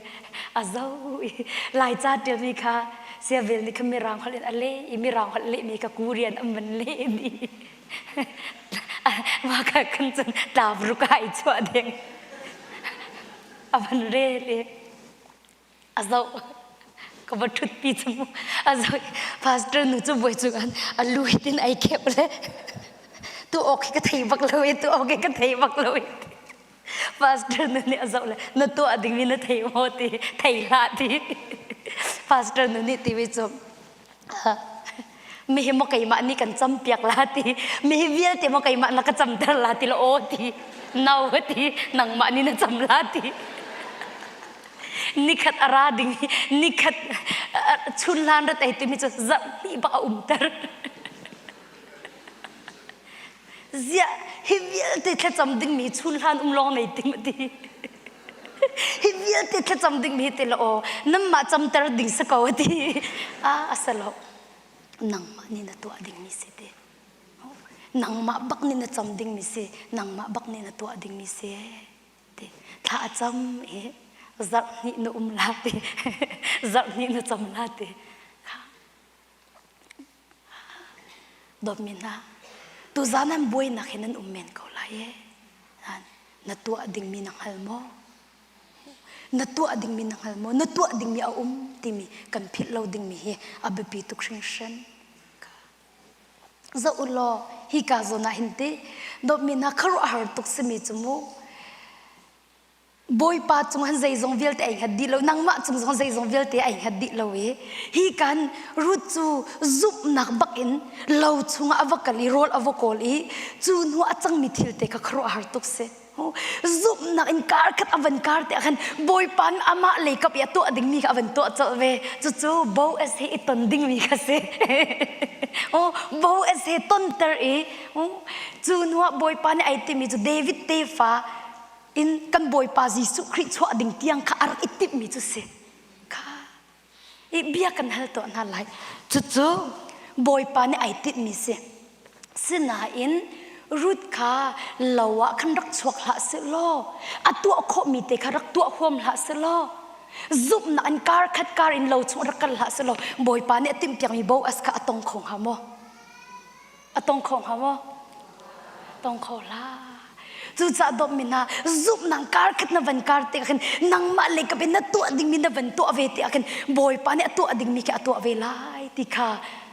Speaker 7: a zo i laica ṭialmi kha siavel nih kha mirang holh in a leh i mirang holh lehmi kha Korean an van leh dih mah kha khan cun tlavruk ah i chuah ding a van rel i a zoh ka va ṭhutpi cu mu a zoh pastor nu cu buai cu an a lu hitin ai khep le tu awk hi ka thei bak lo i tu awk hi ka thei bak lo i pastor nu nih a zoh le na tuah dingmi na thei maw ti thei hlah ti pastor nu nih ti mi cu mi hi maw keimah nih kan campiak la ti mi hi vialte maw keimah na ka camter la ti la aw ti no ti nangmah nih na cam la ti nikhat a ra ding hi nikhat chun hlan rat ei timi cu zarh hnih bak a umter ziah hi vialte thlacam dingmi chun hlan um lawng nei ting ti hi vialte thlacam dingmi hi ti la aw nanmah camter ding si ko ti a asalo nangmah nih na tuah dingmi si ti nangmah bak nih na cam dingmi si nangmah bak nih na tuah dingmi si ti thla a cam i zarh hnih na um la ti zarh hnih na cam la ti Dawtmi hna, tuzaan an buainak hi nan um men ko lai e. Na tuah dingmi na hngal maw? Na tuah dingmi na hngal maw? Na tuah dingmi a um timi kan philh lo dingmi hi a biapi tuk hringhran. Zoh u law hika zawn ah hin ti dawtmi hna khuaruahhar tuk simi cu mu Bawipa cung han zeizong vialte ai hngat dih lo nangmah cung zong zeizong vialte ai hngat dih lo i hi kan Ruth cu zumhnak bak in lo chungah a va kal i rawl a va kawl i cu hnu a cangmi thil te kha khuaruahhar tuk si zumhnak in kar khat a van kar te ah khan Bawipa nih amah lei kap i a tuah dingmi kha a van tuah colh ve cucu Boaz he i ton dingmi kha si Boaz he tonter i cu hnu ah Bawipa nih ai timi cu David tefa in kan Bawipa Jesuh Khrih chuah ding tiang kha a rak i timhmi cu si. Kha i bia kan hal tuah hna lai. Cucu Bawipa nih ai tinhmi si. Sinain Ruth kha lo ah khan rak chuak hlah seh law a tuah khawhmi te kha rak tuah huam hlah seh law. Zumhnak in kar khat kar in lo chung rak kal hlah selaw Bawipa nih a timhpiakmi Boaz kha a tong kho hnga maw? A tong kho hnga maw? Tong kho hlah. Cucaah dawtmi hna, zumhnak kar khat na van kar tikah khin nangmah lei kap in na tuah dingmi na van tuah ve tikah khin Bawipa nih a tuah dingmi khi a tuah ve lai ti kha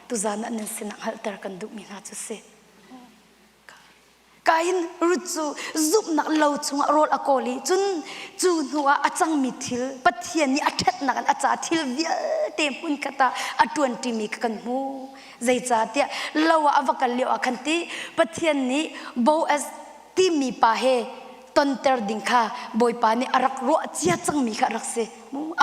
Speaker 7: tuzan ah nan sinah hngalhter kan duhmi hna cu si. Kain Ruth cu zumhnak lo chungah rawl a kawl i cun cu hnuah a cangmi thil Pathian nih a ṭhatnak in a ca thil vialte hmunkhat ah a ṭuanṭimi kha kan hmu. Zeicahtiah lo ah a va kal lio ah khan ti Pathian nih Boaz timi pa he tonter ding kha Bawipa nih a rak ruah cia cangmi kha a rak si.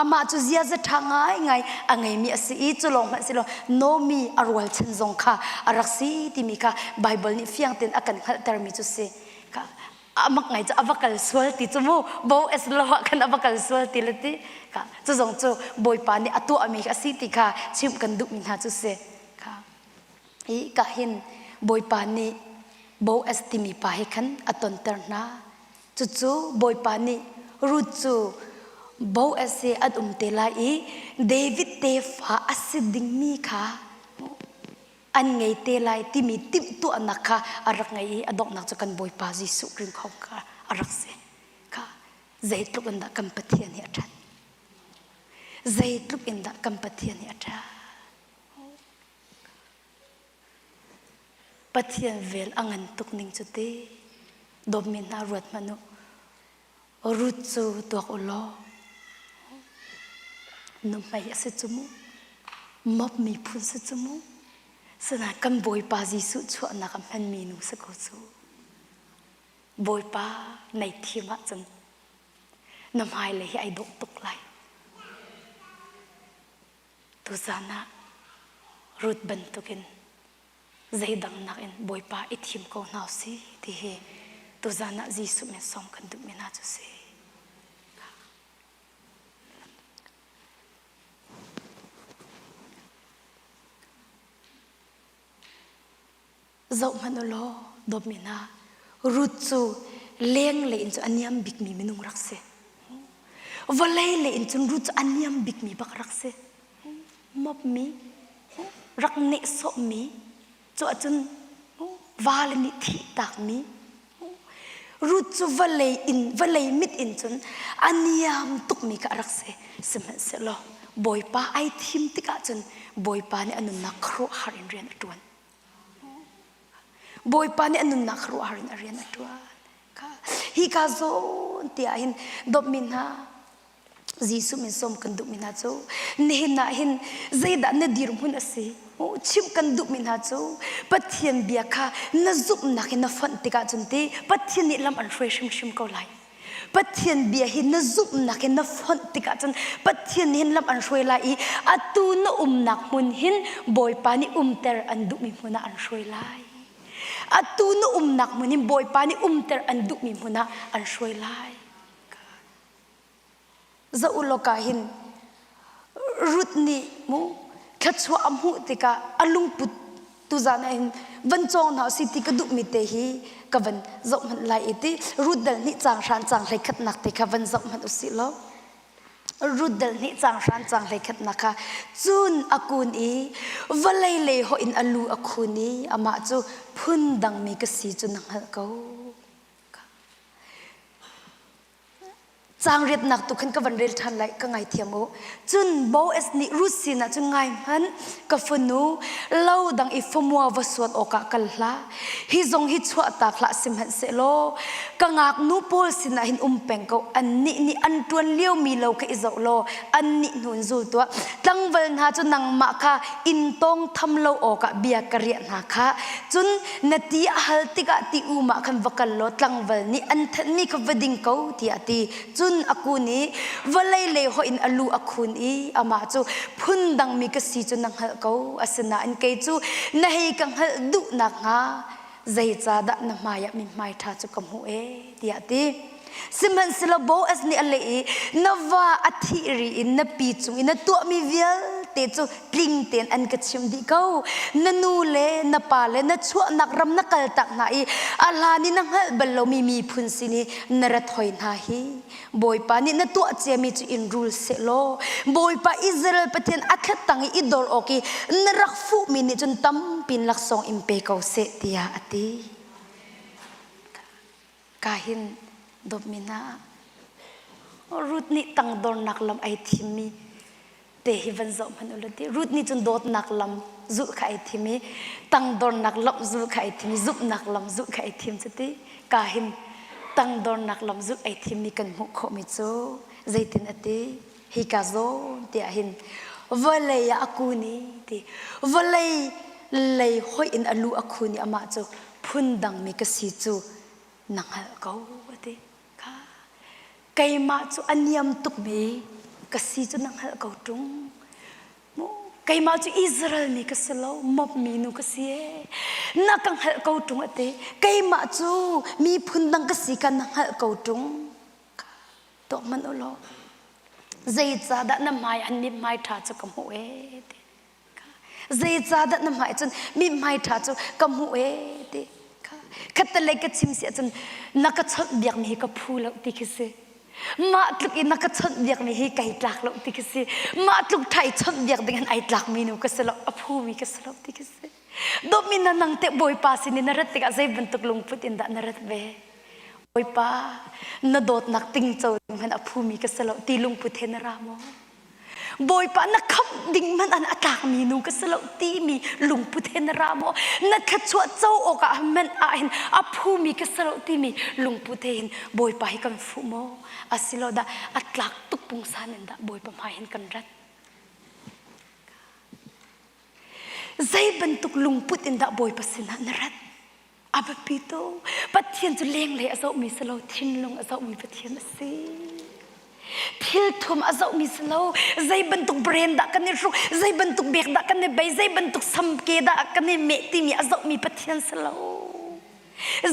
Speaker 7: Amah cu ziaza ṭha ngaingai a ngeimi a si i cu lawng hmanh si lo Nomi a rualchan zong kha a rak si timi kha Baibal nih fiang tein a kan hngalhtermi cu si. Amak ngai cu a va kal sual ti cu mu Boaz lo ah khan a va kal sual ti le ti ka cu zong cu Bawipa nih a tuahmi a si ti kha chimh kan duhmi hna cu si. Ka hi ka hin Bawipa nih Boaz timi pa he khan a tonter hna. Cucu Bawipa nih Ruth cu Boaz he an um te lai i David tefa a si dingmi kha an ngei te lai timi timhtuahnak kha a rak ngei i a donghnak cu kan Bawipa Jesuh Khrih kha a rak si. Kha zeitluk in dah kan Pathian hi a ṭhat. Zeitluk in dah kan Pathian hi a ṭhat. Pathian vel a ngan tuk ning cu ti dawtmi hna ruat hmanh u. Ruth cu tuak u law nuhmei a si cu mu mop miphun si cu mu sinain kan Bawipa Jesuh chuahnak a hmanmi nu si ko cu. Bawipa nei thim ahcun na hmailei hi ai dawh tuk lai. Tuzan ah Ruth bantukin zeidang nakin Bawipa i thim ko hna usih ti hi tuzan ah Jesuh min sawm kan duhmi hna cu si. Zohhmanh u law dawtmi hna Ruth cu lenglei in cu a niam bikmi minung rak si. Vawlei lei in cun Ruth cu a niam bikmi bak rak si. Mopmi, rak nehsawhmi, cu ahcun vale nih thihtakmi, Ruth cu vawlei in vawlei mit in cun a niam tukmi kha a rak si. Sihmanhsehlaw Bawipa ai thim tikah cun Bawipa nih a nunnak khuaruahhar in rian a ṭuan. Bawipa nih a nunnak khuaruahhar in a rian a ṭuan. Hi ka zawn tiah hin dawtmi hna Jesuh min sawm kan duhmi hna cu nihin ah hin zeidah na dirhmun a si chimh kan duhmi hna cu Pathian bia kha na zumhnak in na fonh tikah cun ti Pathian nih lam an hruai hrimhrim ko lai. Pathian bia hi na zumhnak in na fonh tikah cun Pathian nih hin lam an hruai lai i atu na umnak hmun hin Bawipa nih umter an duhmi hmun ah an hruai lai. Atu na umnak hmun hin Bawipa nih umter an duhmi hmun ah an hruai lai. Zoh u law ka hin Ruth nih mu thluachuah a hmuh tikah a lungput tuzan ah hin van cawng hna usih ti ka duhmi te hi ka van zoh hmanh lai i ti Ruth dal hnih caang hran caang hlei khatnak te kha van zoh hmanh usih law Ruth dal hnih caang hran caang hlei khatnak kha cun a kun i vawlei lei hoih in a lu a khun i amah cu phun dangmi ka si cu na hngalh ko. Caang riatnak tu khan ka van rel ṭhan lai ka ngaithiam u. Cun Boaz nih Ruth sinah cun ngai hmanh ka fanu lo dang i famua va suat awkah kal hlah. Hi zong hi chuahtak hlah sihmanhsehlaw ka ngaknu pawl sinah hin um peng ko. Annih nih an ṭuan liomi lo kha i zoh law annih hnu in zul tuah. Tlangval hna cu nangmah kha inn tawng tham lo awkah bia ka riah hna kha. Cun na ti a hal tikah ti um ah khan va kal law tlangval nih an thenhmi kha va ding ko tiah a ti. Cun a kun i vawlei lei hoih in a lu a khun i amah cu phundangmi ka si cu na hngalh ko. Asinain kei cu na hei ka hngalh duh nakhnga zeicahdah na hmaiah mithmai ṭha cu ka hmuh ee tiah a ti. Sihmanhsehlaw Boaz nih a leh i na va a thih ri in na pi cung i na tuahmi vialte. vialte cu tling tein an ka chim dih ko. Na nu le na pa le na chuahnak ram na kaltak hna i a hlan i na hngalh bal lomi miphun sin i na rat hoi hna hi. Bawipa nih na tuah ciami cu in rul sehlaw Bawipa Israel Pathian a thlatang i i dor awk i na rak fuhmi nih cun tampin laksawng in pe ko seh tiah a ti. Ka hin dawtmi hna Ruth nih tangdornak lam ai thimmi te hi van zoh hmanh u ti Ruth nih cun dawtnak lam zulh kha ai thim i tangdornak lam zulh kha ai thim i zumhnak lam zulh kha ai thim cu ti ka hin tangdornak lam zulh ai thimmi kan hmuh khawhmi cu zeitin a ti hi ka zawn tiah hin vawlei ah a kun i ti vawlei lei hoih in a lu a khun i amah cu phundangmi ka si cu na hngalh ko a ti kha keimah cu a niam tukmi ka si cu na hngalh ko ṭung keimah cu Israel mi ka si lo Moab mi nu ka si e na ka hngalh ko ṭung a ti keimah cu miphun dang ka si ka na hngalh ko ṭung tuak hmanh u law zeicahdah na hmai an mithmai ṭha cu ka hmuh e ti Zeicahdah na hmai cun mithmai ṭha cu ka hmuh ee ti kha khattelei ka chim si ahcun na ka chawnh biakmi hi ka phu lo ti khi si. Mah tluk i na ka chawnh biakmi hi kai tlak lo ti khi si. Mah tluk ṭha i chawnh biak ding hin ai tlakmi nu ka si lo, a phumi ka si lo ti khi si. Dawtmi na nang teh Bawipa sin i na rat tikah zei bantuk lungput in dah na rat ve? Bawipa, na dawtnak tingco ding hmanh a phumi ka si lo ti lungput he na ra maw? Bawipa na khamh ding hmanh an a tlakmi nu ka si lo timi lungput he na ra maw? Na thluachuah co awkah hmanh ah hin a phumi ka si lo timi lungput he hin Bawipa hi kan fuh maw? Asilo dah a tlak tuk pungsan in dah Bawipa hmai hin kan rat? Zei bantuk lungput in dah Bawipa sinah na rat? A biapi tuk. Pathian cu lenglei a zohmi si lo, thinlung a zohmi Pathian a si. Thil thum a zohmi si lo, zei bantuk brand dah kan i hruk, zei bantuk bek dah kan i bei, zei bantuk samke dah kan i meh timi a zohmi Pathian si lo.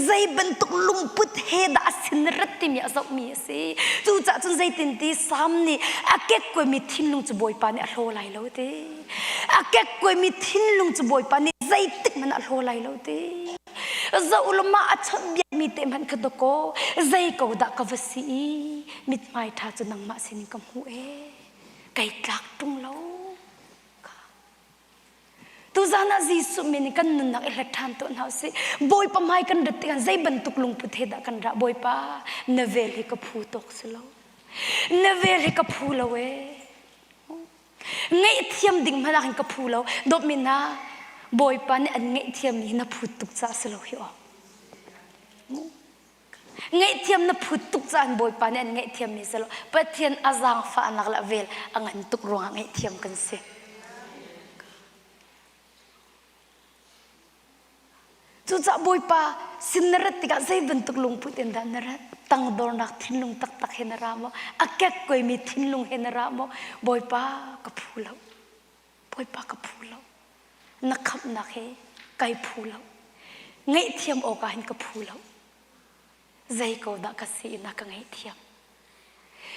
Speaker 7: Zei bantuk lungput he dah a sin rat timi a zohmi a si. Cucaah cun zeitin ti Sam nih a kekkuaimi thinlung cu Bawipa nih a hlaw lai lo ti. A kekkuaimi thinlung cu Bawipa nih zeitik hmanh a hlaw lai lo ti. Zoh law mah a chawnhbiakmi te hmanh kha dawkaw zei ko dah ka va si i mithmai ṭha cu nangmah sinin ka hmuh ee. Kai tlak ṭung lo. Tuzan ah Jesuh min in kan nunnak i hlat ṭhan tuah hna usih. Bawipa hmai kan rat tikah zei bantuk lungput he dah kan ra Bawipa na vel hi ka phu tawk si lo. Na vel hi ka phu lo ee. Ngaihthiam ding hmanh ah hin ka phu lo. Dawtmi hna, Bawipa nih an ngaihthiammi hi na phut tuk caah si lo hi aw. Ngaihthiam na phut tuk caah Bawipa nih an ngaihthiammi si lo. Pathian a zaangfahnak le a vel a ngan tuk ruangah ngaihthiam kan si. Cucaah Bawipa sin na rat tikah zei bantuk lungput in dah na rat? Tangdornak thinlung taktak he na ra maw? A kekkuaimi thinlung he na ra maw? Bawipa ka phu lo. Bawipa ka phu lo. Na khamhnak he kai phu lo. Ngaihthiam awkah hin ka phu lo. Zei ko dah ka si in a ka ngaihthiam.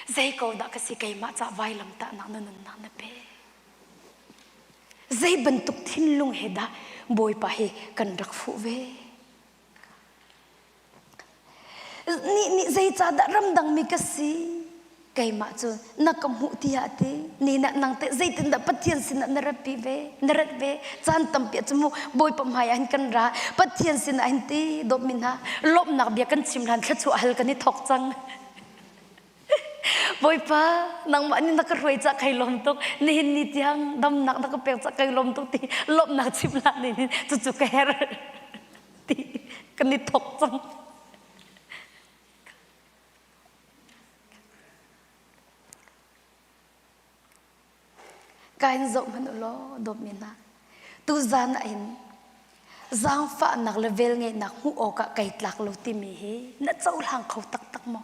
Speaker 7: Zei ko dah ka si keimah ca vailamtahnak na nunnak na pe. Zei bantuk thinlung he dah Bawipa hi kan rak fuh ve? Nih nih zeicahdah ramdangmi ka si? Keimah cu na ka hmuh tiah a ti. Ni na nang teh zeitindah Pathian sinah na ratpi ve? Na rat ve? Caan tampi ah cu mu Bawipa hmai ah hin kan ra. Pathian sinah hin ti dawtmi hna lawmhnak bia kan chim hlan thluachuah hal kan i thawk cang. Bawipa, nangmah nih na ka hruai cah kai lawm tuk. Nihin ni tiang damnak na ka pek cah kai lawm tuk ti lawmhnak chim hlah nih hin cucu ka herh ti kan i thawk cang. Ka in zoh hmanh u law dawtmi hna. Tuzan ah hin zaangfahnak le velngeihnak hmuh awkah kai tlak lo timi hi na cohlang kho taktak maw?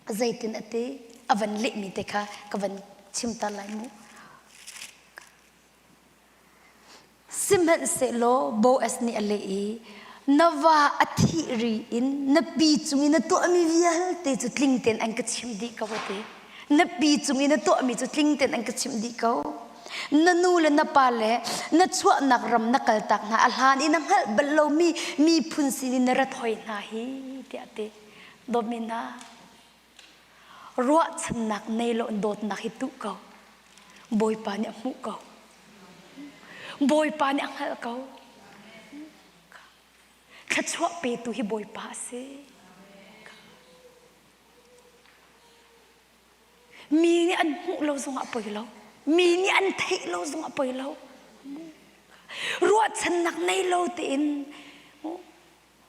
Speaker 7: Zeitin a ti? A van lehmi te kha ka van chim ta lai mu. Sihmanhsehlaw Boaz nih a leh i, Na va a thih ri in na pi cung i na tuahmi vialte cu tling tein an ka chimh dih ko a ti. Na pi cung i na tuahmi cu tling tein an ka chimh dih ko. Na nu le na pa le na chuahnak ram na kaltak hna a hlan i na hngalh bal lomi miphun sinin na rat hoi hna hi tiah a ti. Dawtmi hna, ruahchannak nei lo in dawtnak hi tuh ko. Bawipa nih a hmuh ko. Bawipa nih a hngalh ko. Thluachuah petu hi Bawipa a si. Mi nih an hmuh lo zongah poi lo. Mi nih an theih lo zongah poi lo. Ruahchannak nei lo tein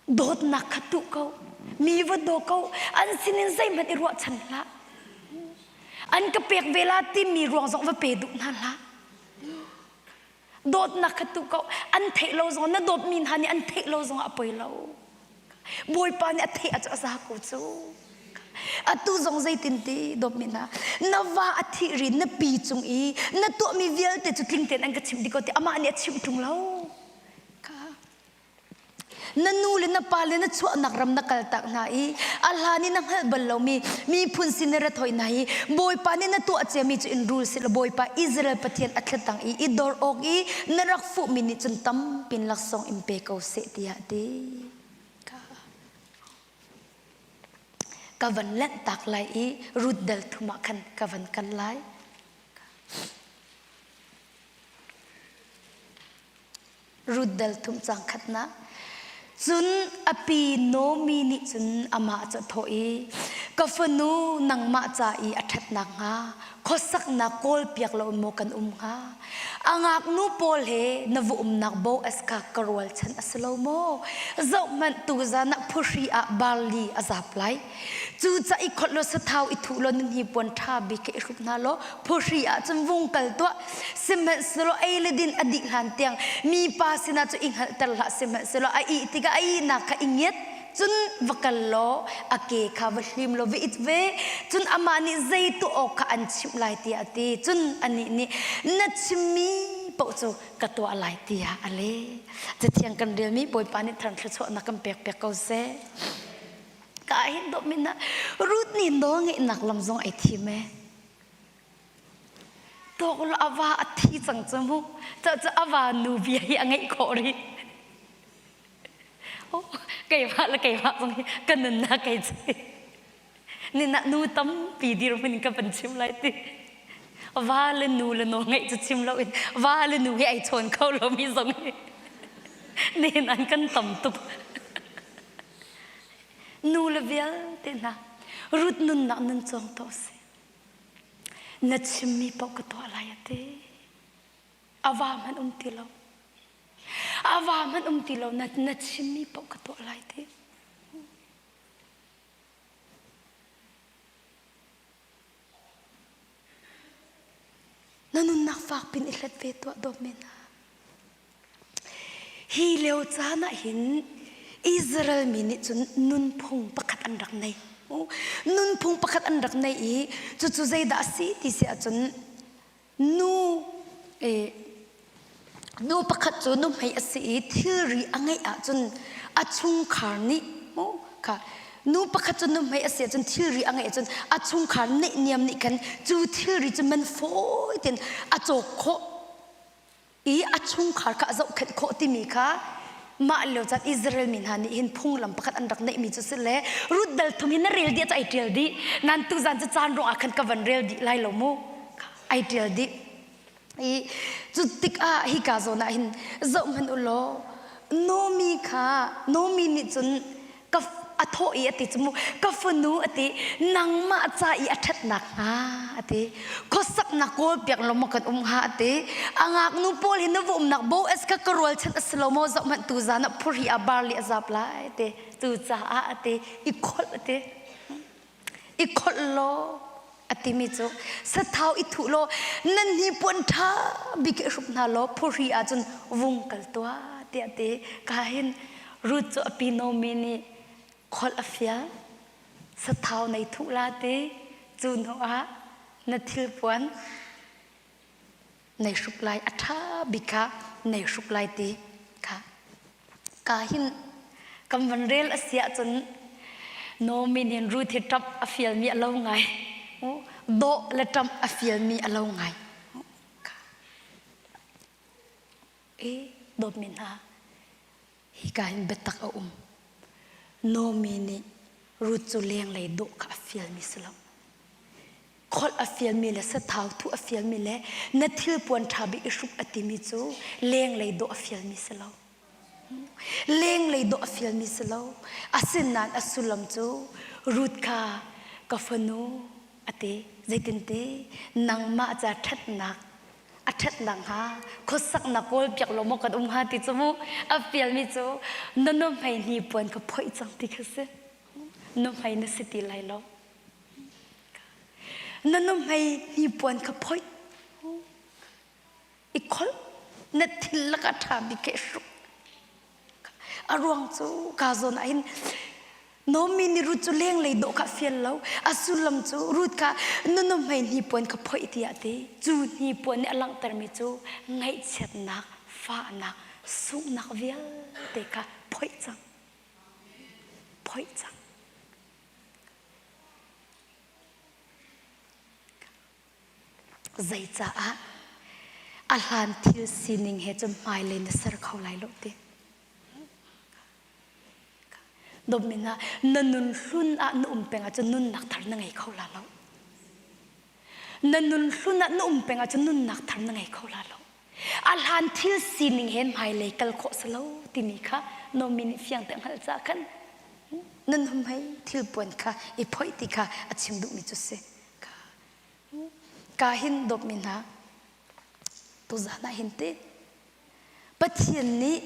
Speaker 7: dawtnak kha tuh ko. Mi va daw ko. An sinin zeihmanh i ruahchan hlah. An ka pek ve la timi ruang zong va pe duh hna hlah. Dawtnak kha tuh ko. An theih lo zong na dawtmi hna nih an theih lo zongah a poi lo. Bawipa nih a theih ah cu a za ko cu. Atu zong zeitin ti dawtmi hna na va a thih ri na pi cung i na tuahmi vialte cu tling tein an ka chimh dih ko ti amah nih a chimh ṭung lo. Na nu le na pa le na chuahnak ram na kaltak hna i a hlan i na hngalh bal lomi miphun sin na rat hoi hna i Bawipa nih na tuah ciami cu in rul seh law Bawipa Israel Pathian a thlatang i i dor awk i na rak fuhmi nih cun tampin laksawng in pe ko seh tiah a ti. Ka van lanhtak lai i Ruth dal thum ah khan ka van kal lai. Ruth dal thum cang khatnak. Cun a pi Naomi nih cun amah cu a thawh i, Ka fanu nangmah ca i a ṭhatnak hnga khuasaknak kawlpiak lo in maw kan um hnga? A ngaknu pawl he na va umnak Boaz kha ka rualchan a si lo maw? Zohhmanh, tuzan ah phuhri ah barli a zap lai. Cucaah i kholh law sathau i thuh law nan hnipuan ṭha bik kha i hruk hna law phuhri ah cun vung kal tuah. Sihmanhsehlaw ei le din a dih hlan tiang mipa sinah cu i hngalhter hlah sihmanhsehlaw a ih tikah a ihnak kha i ngiat cun va kal law a ke kha va hlim law va it ve cun amah nih zei tuah awk kha an chimh lai tiah a ti cun anih nih na chimmi paoh cu ka tuah lai tiah a leh cathiang kan relmi bawipa nih thar thluachuahnak kan pek piak ko seh ka hin dawh min ah Ruth nih nawl ngeihnak lam zong ai thim e Tawk lo a va a thi cang cu mu. Cu cu a va nu bia hi a ngeih khawh rih. Oh, keimah le keimah zong hi ka nunnak kei cu. Nina nu tampi dirhmun in ka van chim lai ti. Va le nu le nawl ngeih cu chim loin va le nu hi ai chawn kho lomi zong hi nen an kan tam tuk. Nu le vialte hna Ruth nunnak nun cawng to si. Na chimmi paoh ka tuah lai a ti. A va hmanh um ti lo. A va hmanh um ti lo. Na, na chimmi paoh ka tuah lai ti. Na nunnak fak pin i hlet ve tuah dawt men ah. Hi lio caan ah hin Israel mi nih cun nunphung pakhat an rak nei. Nunphung pakhat an rak nei i cucu zeidah a si ti si ahcun nu eh, nu pakhat cu nuhmei a si i thilri a ngeih ahcun a chungkhar nih kha nu pakhat cu nuhmei a si ahcun thilri a ngeih ahcun a chungkhar neihniam nih khan cu thilri cu man fawi tein a cawk khawh i a chungkhar kha a zohkhenh khawh timi kha mah lio caan Israel mi hna nih hin phunglam pakhat an rak neihmi cu si le Ruth dal thum hi na rel dih cu ai ṭial dih nan tuzan cu caan ruang ah khan ka van rel dih lai lo mu ai ṭial dih i cu tikah hika zawn ah hin zoh hmanh u law Nomi kha Nomi nih cun ka a thawh i a ti cu mu ka fanu a ti nangmah ca i a ṭhatnak hnga a ti khuasaknak kawl piak lo maw kan um hnga a ti a ngaknu pawl hi na va umnak Boaz kha ka rualchan a si lo maw zoh hmanh tu zan ah phurhi ah barli a zap lai a ti cucaah a ti i kholh a ti i kholh law a timi cu sathau i thuh law nan hnipuan ṭha bik i hruk hna law phuhri ah cun vung kal tuah tiah ti ka hin Ruth cu a pi Naomi nih kholh a fial sathau nei thuh la ti cu hnu ah na thilpuan nei hruk lai a ṭha bik kha nei hruk lai ti kha ka hin kan van rel a si ahcun Naomi nih Ruth hi ṭap a fialmi a lo ngai. Dawh le ṭamh a fialmi a lo ngai. E dawtmi hna, hika hin biatak a um. Naomi nih Ruth cu lenglei dawh kha a fialmi si lo. Kholh a fialmi le sathau thuh a fialmi le na thilpuan ṭha bik i hruk a timi cu lenglei dawh a fialmi si lo. Lenglei dawh a fialmi si lo. Asinain a sullam cu Ruth kha ka fanu a ti. Zeitinte nangmah ca ṭhatnak a ṭhatnak hnga khuasaknak kawl piak lo maw kan um hnga ti cu mu a fialmi cu na nuhmei hnipuan ka phoih cang ti kha si. Nuhmei na si ti lai lo. Na nuhmei hnipuan kha phoih. I kholh na thil lakah ṭha bik kha i hruk. A ruang cu ka zawn ah hin Naomi nih Ruth cu lenglei dawh kha a fial lo. A sullam cu Ruth kha na nuhmei hnipuan kha phoih tiah a ti. Cu hnipuan nih a langhtermi cu ngaihchiatnak, fahnak, sunghnak vialte kha phoih cang. Phoih cang. Zeicaah a hlan thil sining he cun hmailei na ser kho lai lo ti. Dawtmi hna, na nun hlun ah na um peng ahcun nunnak thar na ngei kho la lo. Na nun hlun ah na um peng ahcun nunnak thar na ngei kho la lo. A hlan thil sining he hmailei kal khawh si lo timi kha Naomi nih fiang te hngalh caah khan nan hum hei thil puan kha i phoih ti kha a chim duhmi cu si. Ka hin dawtmi hna tuzan ah hin ti Pathian nih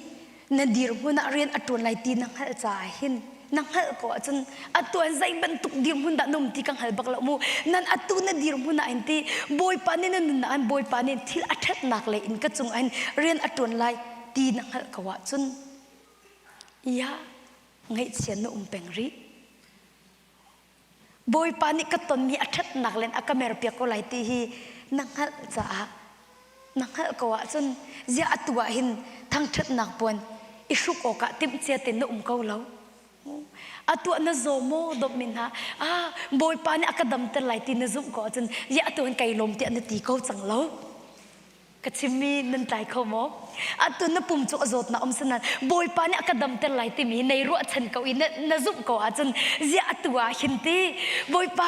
Speaker 7: na dirhmun ah rian a ṭuan lai ti na hngalh caah hin na hngalh ko ahcun atu ah zei bantuk dirhmun dah na um ti ka hngal bak lo mu nan atu na dirhmun ah hin ti Bawipa nih na nunnak hin Bawipa nih thil a ṭhatnak lei in ka cungah hin rian a ṭuan lai ti na hngalh ko ahcun ya ngaihchia na um peng rih Bawipa nih ka tonmi a ṭhatnak len a ka merpiak ko lai ti hi na hngalh caah na hngalh ko ahcun ziah atu ah hin thangṭhatnak puan i hruk awkah timhcia tein na um ko lo. Atu ah na zaw maw dawtmi hna ah Bawipa nih a ka damter lai ti na zumh ko ahcun ziah atu hin kai lawm tiah na ti ko cang lo. Ka chimmi nan tlai kho maw? Atu na pum cu a zawtnak um sanan Bawipa nih a ka damter lai timi nei ruahchan ko i na, na zumh ko ahcun ziah atu ah hin ti Bawipa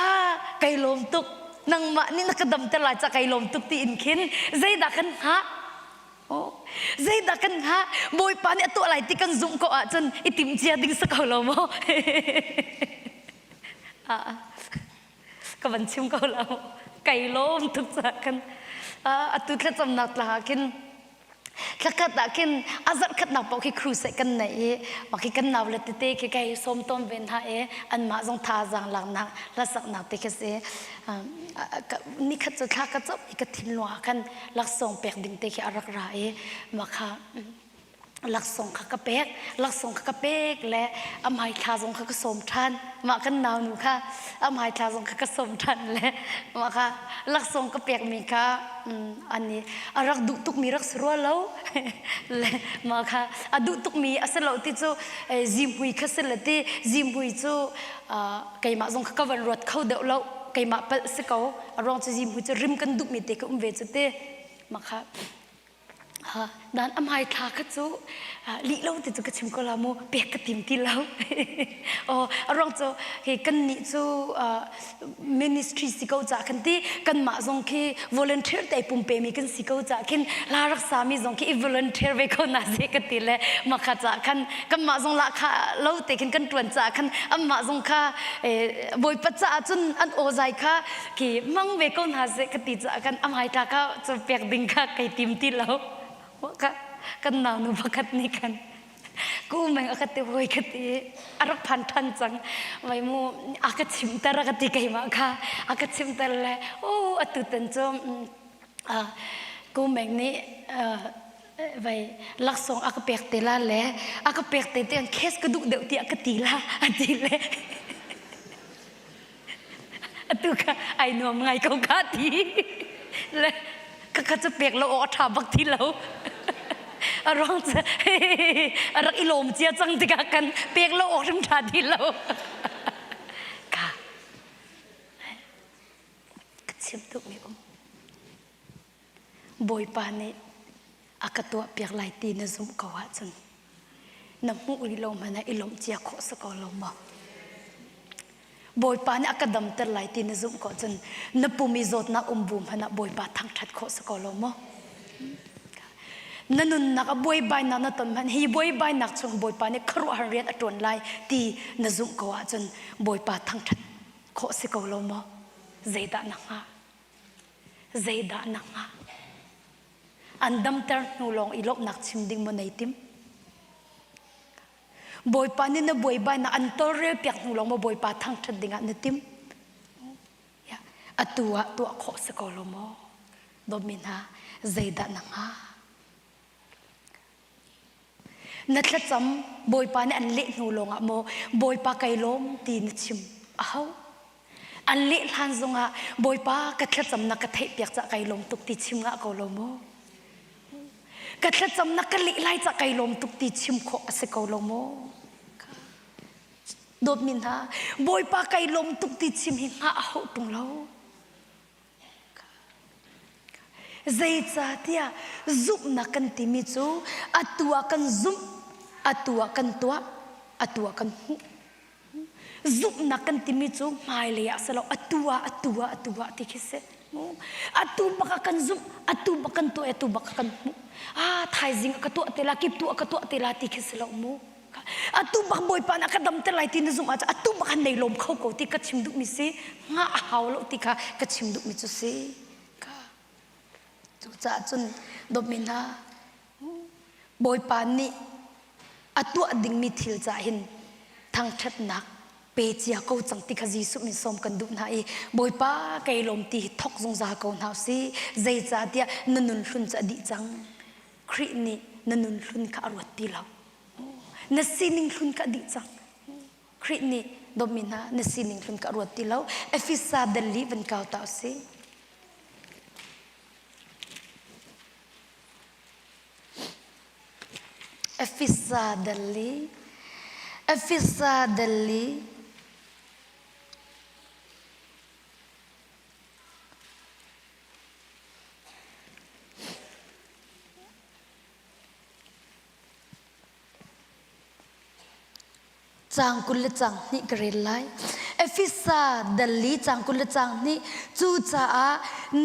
Speaker 7: kai lawm tuk nangmah nih na ka damter lai ca kai lawm tuk tiin khin zeidah kan hngah? Oh, zeidah kan hngah? Bawipa nih a tuah lai ti kan zumh ko ahcun i tim cia ding si ko lo maw? ah. Ka van chim ko lo. Kai lawm tuk caah khan atu thlacamnak tla ah khin thlakhat ah khin a zarh khatnak paoh khi crusade kan nei i mah khi kan nau le tete khi kai sawm tawn ve hna i anmah zong thazaang laknak hlasaknak te khi si nikhat cu thla ka cam i ka thinlung ah khan laksawng pek ding te khi a rak ra i mah kha laksawng kha ka pek laksawng kha ka pek le a hmaithla zong kha ka sawm ṭhan mah kan naunu kha a hmaithla zong kha ka sawm ṭhan le mah kha laksawng ka pekmi kha ani a rak duh tukmi rak si rua lo le mah kha a duh tukmi a si lo ti cu zihmui kha si le ti zihmui cu keimah zong kha ka van ruat kho deuh lo keimah palh si ko a ruang cu zihmui cu rim kan duhmi te ka um ve cu ti mah kha Dan a hmaithla kha cu lih lo ti cu ka chim ko la mu pek ka tim ti lo. Oh, a ruang cu hi kannih cu ministry si ko ca khan ti kanmah zong khi volunteer te pumpe mi kan si ko ca khin la rak sa mi zong khi i volunteer ve ko na se ka ti le mah kha ca khan kanmah zong la kha lo te khin kan tuan ca khan anmah zong kha bawipa caah cun an aw zai kha Khi mang ve ko hna seh ka ti caah kan a hmaithla kha cu pek ding kha kai tim ti lo. Ka kan naunu pakhat nih khan ku meng a ka ti hoi ka ti a rak phan ṭhan cang vai mu a ka chimter a ka ti keimah kha a ka chimter le o atu tan cu ku meng nih vai laksawng a ka pek te la le a ka pek te te case ka duh deuh tiah ka ti la a ti le Atu kha ai nuam ngai ko ka ti. Le ka kha cu pek lo awk a ṭha bak ti lo. A ruang cu a rak i lawm cia cang tikah kan pek lo awk hrim ṭha ti lo. Ka. chim duhmi um. Bawipa nih a ka tuahpiak lai ti na zumh ko ahcun na hmuh rih lo hmanh ah i lawmh cia khawh si ko lo maw? Bawipa nih a ka damter lai ti na zumh ko cun na pum i zawtnak um bu hmanh ah Bawipa thangṭhat khawh si ko lo maw? Na nunnak a buaibainak na ton hmanh hi buaibainak chung Bawipa nih khuaruahhar rian a ṭuan lai ti na zumh ko ahcun Bawipa thangṭhat khawh si ko lo maw? Zeidah na hngah? Zeidah na hngah? An damter hnu lawng i lawmhnak chim ding maw nei tim? Bawipa nih na buaibainak an tawlrel piak hnu lawng maw Bawipa thangṭhat dingah na tim? Atu ah tuah khawh si ko lo maw? Dawtmi hna, zeidah na hngah? Na thlacam Bawipa nih an leh hnu lawngah maw Bawipa kai lawm ti na chim a hau? An leh hlan zongah Bawipa ka thlacamnak ka theihpiak cah kai lawm tuk ti chim ngah ko lo maw? Ka thlacamnak ka leh lai cah kai lawm tuk ti chim khawh a si ko lo maw? Dawtmi hna, Bawipa kai lawm tuk ti chim hi hngah a hauh tung lo. Zeicahtiah zumhnak kan timi cu atu ah kan zumh, atu ah kan tuah, atu ah kan hmuh. Zumhnak kan timi cu hmailei ah si lo, atu ah, atu ah, atu ah ti khi si. Atu bak ah kan zumh, atu bak kan tuah, atu bak ah kan hmuh. Ah, thaizing ah ka tuah te la, kip tu ah ka tuah te la ti khi si lo mu. Atu bak Bawipa nih a ka damter lai ti na zumh ahcun atu bak han nei lawm kho ko ti ka chim duhmi si hngah a hau lo ti kha ka chim duhmi cu si. Cucaah cun dawtmi hna Bawipa nih a tuah dingmi thil caah hin thangṭhatnak pe cia ko cang ti kha Jesuh min sawm kan duh hna i Bawipa kei lawm ti hi thok zungzal ko hna usih zeicahtiah na nun hlun cu a dih cang Khrih nih na nun hlun kha a ruat ti lo Na sining hlun ka dih cang. Khrih nih dawtmi hna na sining hlun ka ruat ti lo. Efesa dal li van kau ta usih. Efesa dal li Efesa dal li Caang 20 le caang hnih ka rel lai. Efesa dal li caang 20 le caang hnih cucaah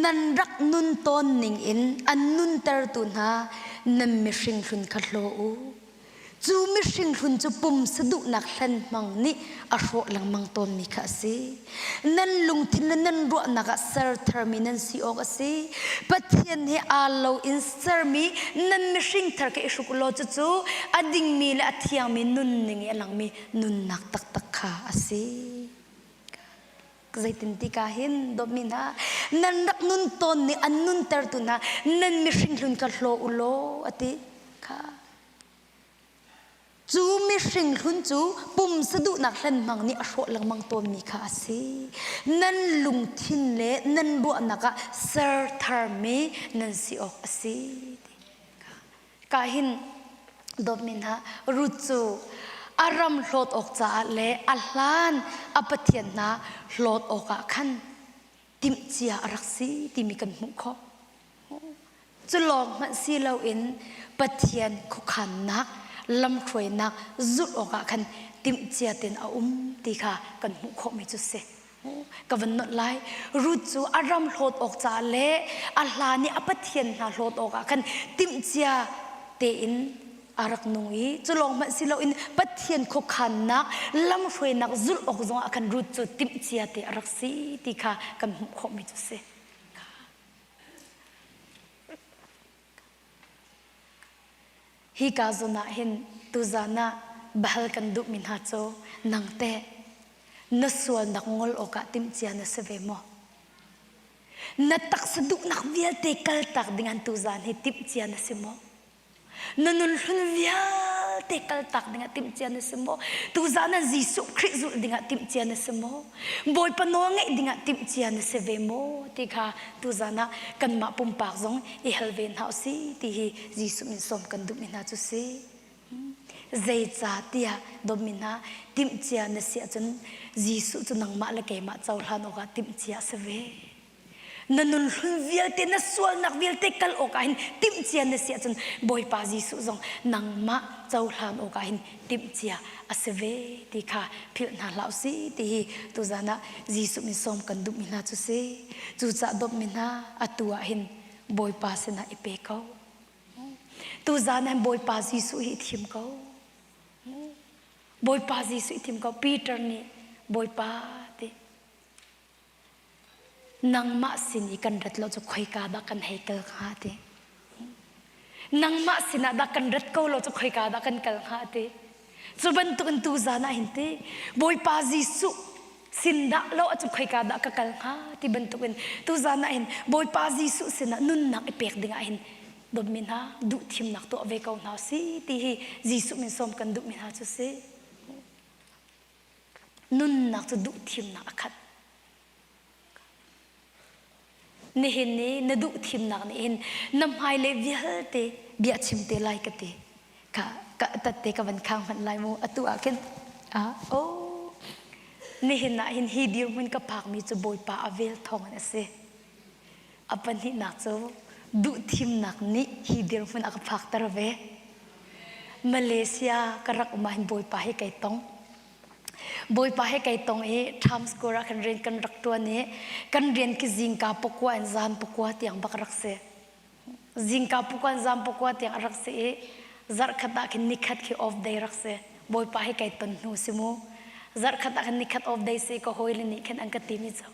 Speaker 7: nan rak nun tawn ning in an nuntertu hna nan mihring hlun kha hlaw u. Cu mihring hlun cu pumsa duhnak hlen hmang nih a hrawh lengmang tawnmi kha a si. Nan lungthin le nan ruahnak ah ser tharmi nan si awk a si. Pathian he aa lo in sermi nan mihring thar kha i hruk u law cucu a dingmi le a thiangmi nunning i a langmi nunnak taktak kha a si. Zeitintika hin dawtmi hna nan rak nun tawn ning an nuntertu hna nan mihring hlun kha hlaw u law a ti kha. Cu mihring hlun cu pumsa duhnak hlenhmang nih a hrawh lengmang tawnmi kha a si. Nan lungthin le nan ruahnak ah ser tharmi nan si awk a si. Ka hin dawtmi hna Ruth cu a ram hlawt awk caah le a hlan a pathian hna hlawt awkah khan timhcia a rak si timi kan hmuh khawh. Cu lawng hmanh si loin Pathian khuakhannak lamhruainak zulh awkah khan timhcia tein a um ti kha kan hmuh khawhmi cu si. Ka van nolh lai. Ruth cu a ram hlawt awk caah le a hlan i a pathian hna hlawt awkah khan timhcia tein a rak nung i cu lawng hmanh si loin Pathian khuakhannak lamhruainak zulh awk zongah khan Ruth cu timhcia te a rak si ti kha kan hmuh khawhmi cu si. Hika zawn ah hin tuzan ah bahal kan duhmi hna cu nang teh na sualnak ngol awkah timhcia na si ve maw? Na taksa duhnak vialte kaltak ding an tuzan hi timhcia na si maw? Na nun hlun vialte kaltak dingah timhcia na si maw? Tuzan ah Jesuh Khrih zulh dingah timhcia na si maw? Bawipa nawl ngeih dingah timhcia na si ve maw? Ti kha tuzan ah kanmah pumpak zong i hal ve hna usih ti hi Jesuh min sawm kan duhmi hna cu si. Zeicahtiah dawtmi hna timhcia na si ahcun Jesuh cu nangmah le keimah cohlan awkah timhcia a si ve.
Speaker 5: Na nun hlun vialte, na sualnak vialte kal awkah hin timhcia na si ahcun Bawipa Jesuh zong nangmah cohlan awkah hin timhcia a si ve ti kha philh hna hlah usih ti hi tuzan ah Jesuh min sawm kan duhmi hna cu si. Cucaah dawtmi hna atu ah hin Bawipa sinah i pe ko. Tuzan ah hin Bawipa Jesuh hi i thim ko. Bawipa Jesuh i thim ko. Peter nih Bawipa ti Nangmah sin i kan rat lo cu khoika dah kan hei kal hnga ti. Nangmah sinah dah kan rat ko lo cu khoika dah kan kal hnga ti. Cu bantuk in tuzan ah hin ti Bawipa Jesuh sin dah lo cu khoika dah ka kal hnga ti bantuk in tuzan ah hin Bawipa Jesuh sinah nunnak i pek ding ah hin dawtmi hna duh thimnak tuah ve ko hna si ti hi Jesuh min sawm kan duhmi hna cu si. Nunnak cu duh thimnak a khat. Nihin ni na duh thimnak nih hin na hmailei vialte bia chim te lai ka ti. Ka ka tatte ka van khang hmanh lai mu atu ah khin ah oh nihin ah hin hi dirhmun ka phakmi cu Bawipa a vel thawng in a si. A pahnihnak cu duh thimnak nih hi dirhmun a ka phakter ve. Malaysia ka rak um ah hin Bawipa hi kai tong. Bawipa he kai tong i Times Square ah khan rian kan rak ṭuan i kan rian khi zingka pakua in zan pakua tiang bak rak si. Zingka pakua in zan pakua tiang a rak si i zarhkhat ah khin nikhat khi off day rak si. Bawipa he kai ton hnu si mu. Zarhkhat ah khan nikhat off day si ka hawile nih khin an ka timi cu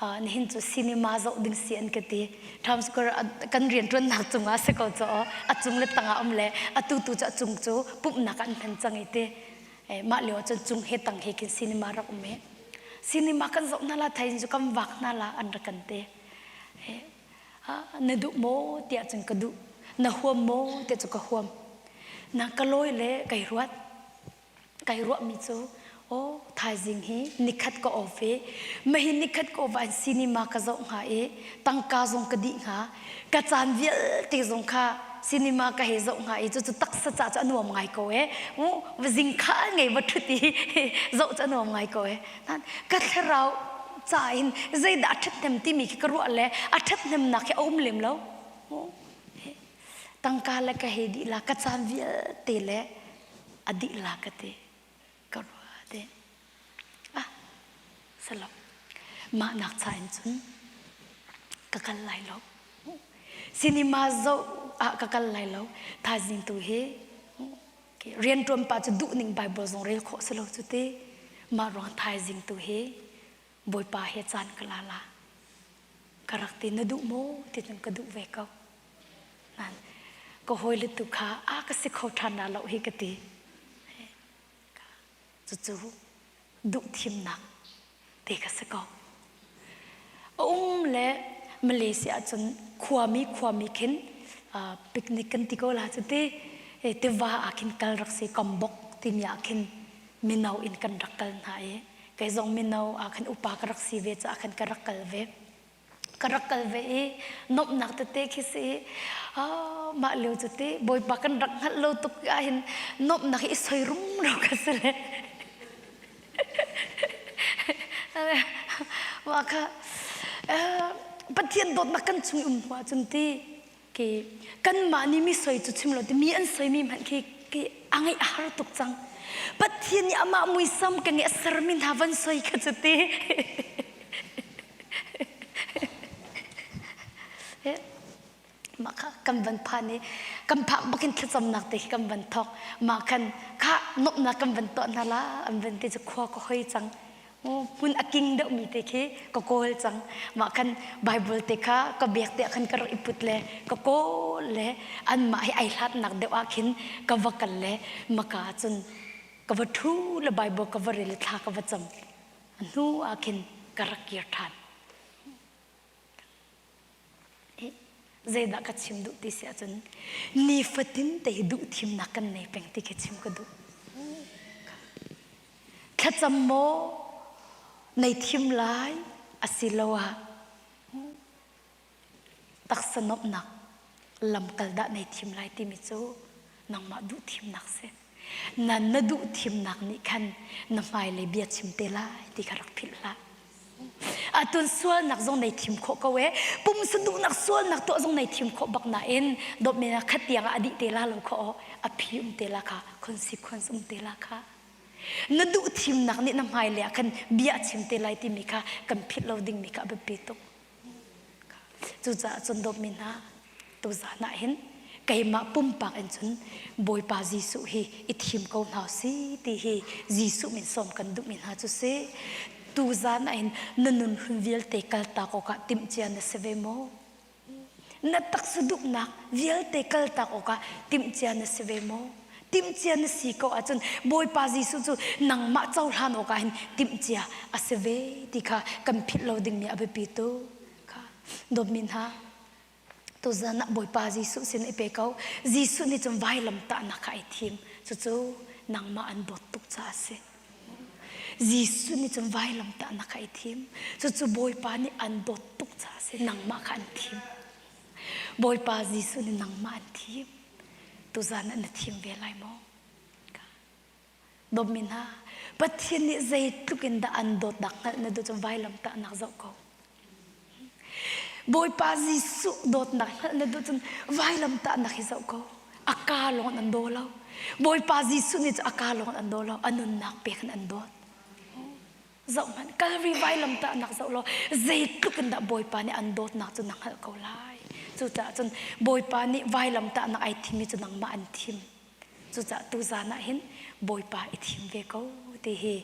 Speaker 5: ah nihin cu cinema zoh ding si an ka ti. Times Square kan rianṭuannak cungah si ko cu a cung le tangah um le atu tu cu a cung cu pumhnak an hman cang i ti. Mah lio ah cun cung he tang he khin cinema rak um i cinema kan zoh hna la thai cu kan vak hna la an rak kan ti. Na duh maw tiah cun ka duh. Na huam maw tiah cu ka huam. Na ka lawi le kai ruat. Kai ruahmi cu aw thaizing hi nikhat ka off i mahi nikhat ka off ah cinema ka zoh hnga i tangka zong ka dih hnga ka caan vialte zong kha cinema ka hei zoh hnga i cucu taksa ca cu a nuam ngai ko e va zing kha ngei va ṭhut i zoh cu a nuam ngai ko e ka thlarau ca in zeidah a ṭhathnem timi khi ka ruah le a ṭhathnemnak hi a um lem lo tangka le ka hei dih la ka caan vialte le a dih la ka ti ka ruah te ah salo mah nak cha in cun ka kal lai lo cinema zoh ah ka kal lai lo thaizing tu hi rianṭuan pa cu duh ning bible zong rel khawh si lo cu ti mah ruang thaizing tu hi bawipa he caan ka la la ka rak ti na duh maw ti cun ka duh ve ko Nan ka hawile tu kha a ka si kho ṭhan na lo hi ka ti. Cucu duh thimnak te ka si ko. A um le Malaysia cun khuami khuami khin picnic kan ti ko la cu ti tiva ah khin kal rak si kambok timi ah khin mino in kan rak kal hna i kei zong mino ah khan upa ka rak si ve caah khan ka rak kal ve. Ka rak kal ve i nuamhnak tete khi si i mah lio cu ti Bawipa kan rak hngalh lo tuk ahhin nuamhnak hi i soi rumro ka si le mah kha Pathian dawtnak kan chung i um hnu ahcun ti ki kanmah nih mi soi cu chim lo ti mi an soimi hmanh khi ki a ngeih a har tuk cang Pathian nih amah muisam ka nge a sermi hna van soi kha cu ti mah kha kan van phan i kan phak bakin thlacamnak te khi kan van thawk mah khan kha nuamhnak kan van tuah hna la an van ti cu khua ka hoi cang hmun a king deuhmi te khi ka kawl cang mah khan Bible te kha ka bek te khan ka rak i put le ka kawl le anmah hi ai hlatnak deuh ah khin ka va kal le maka cun ka va ṭhu le Bible ka va rel le thla ka va cam a hnu ah khin ka rak kir ṭhan zeidah ka chim duh ti si ahcun nifatin te hi duh thimnak kan nei peng ti khi chim ka duh thlacam maw nei thim lai asiloah taksa nuamhnak lamkal dah nei thim lai timi cu nangmah duh thimnak si na na duh thimnak nih khan na hmailei bia chim te lai ti kha rak philh hlah. Atun sualnak zong nei thim khawh ko e. Pumsa duhnak sualnak tuah zong nei thim khawh bak nain dawtmi na khat tiang ah a dih te la lo kha a phi um te la kha consequence um te la kha. Na duh thimnak nih na hmailei ah khan bia a chim te lai timi kha kan philh lo dingmi kha a biapi tuk. Cucaah cun dawtmi hna, tuzan ah hin keimah pumpak in cun Bawipa Jesuh hi i thim ko hna si ti hi Jesuh min sawm kan duhmi hna cu si. Tuzan ah hin na nun hlun vialte kaltak awkah timhcia na si ve maw? Na taksa duhnak vialte kaltak awkah timhcia na si ve maw? Timhcia na si ko ahcun Bawipa Jesuh cu nangmah cohlan awkah hin timhcia a si ve ti kha kan philh lo dingmi a biapi tuk. Kha dawtmi hna, tuzan ah Bawipa Jesuh sin i pe ko. Jesuh nih cun vailam tahnak kha ai thim. Cucu nangmah an dawt tuk caah a si. Jesuh nih cun vailam tahnak kha ai thim. Cucu Bawipa nih an dawt tuk caah a si. Nangmah kha an thim. Bawipa Jesuh nih nangmah an thim. Tuzan ah na thim ve lai maw? Dawtmi hna, Pathian nih zeitluk in dah an dawtnak hngalh na duh cun vailam tahnak zoh ko. Bawipa Jesuh dawtnak hngalh na duh cun vailam tahnak hi zoh ko. A ka lawng an daw lo. Bawipa Jesuh nih cu a ka lawng an daw lo. A nunnak pek in an dawt. Zoh hmanh, Kalvary vailam tahnak zoh law zeitluk in dah Bawipa nih an dawtnak cu na hngalh ko lai. Cucaah cun Bawipa nih vailam tahnak ai thimmi cu nangmah an thim. Cucaah tuzan ah hin Bawipa i thim ve ko ti hi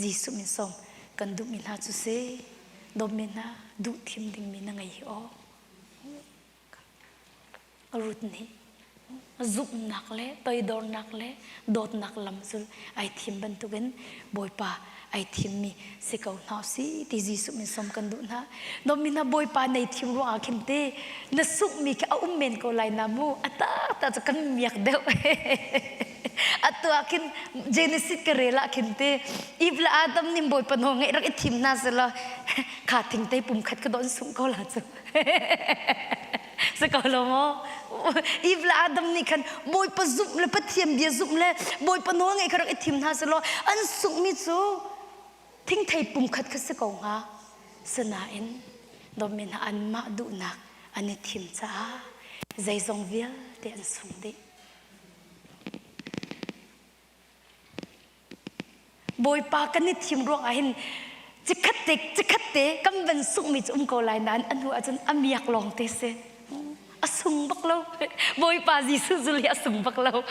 Speaker 5: Jesuh min sawm kan duhmi hna cu si. Dawtmi hna duh thim dingmi na ngei hi aw. Ruth nih zumhnak le toidornak le dawtnak lam cu ai thim bantukin Bawipa ai thimmi si ko hna si ti Jesuh min sawm kan duh hna. Dawtmi hna Bawipa nei thim ruangah khin te na sunghmi khi a um men ko lai na mu a taktak cu kan miak deuh. Atu ah khin Genesis ka rel ah khin te Eve le Adam nih Bawipa nawl ngaih rak i thim hna selaw kha thingte pum khat ka don sungh ko la cu. Si ko lo maw? Eve le Adam nih khan Bawipa zumh le Pathian bia zumh le Bawipa nawl ngaih kha rak i thim hna selaw an sunghmi cu thingthei pum khat kha si ko hnga. Sinain dawtmi hna anmah duhnak an i thim caah zeizong vialte an sung dih. Bawipa kan i thim ruang ah hin cikhat te cikhat te kan van sunghmi cu um ko lai nain a hnu ahcun a miak lawng te si. A sung bak lo. Bawipa Jesuh zulh hi a sung bak lo.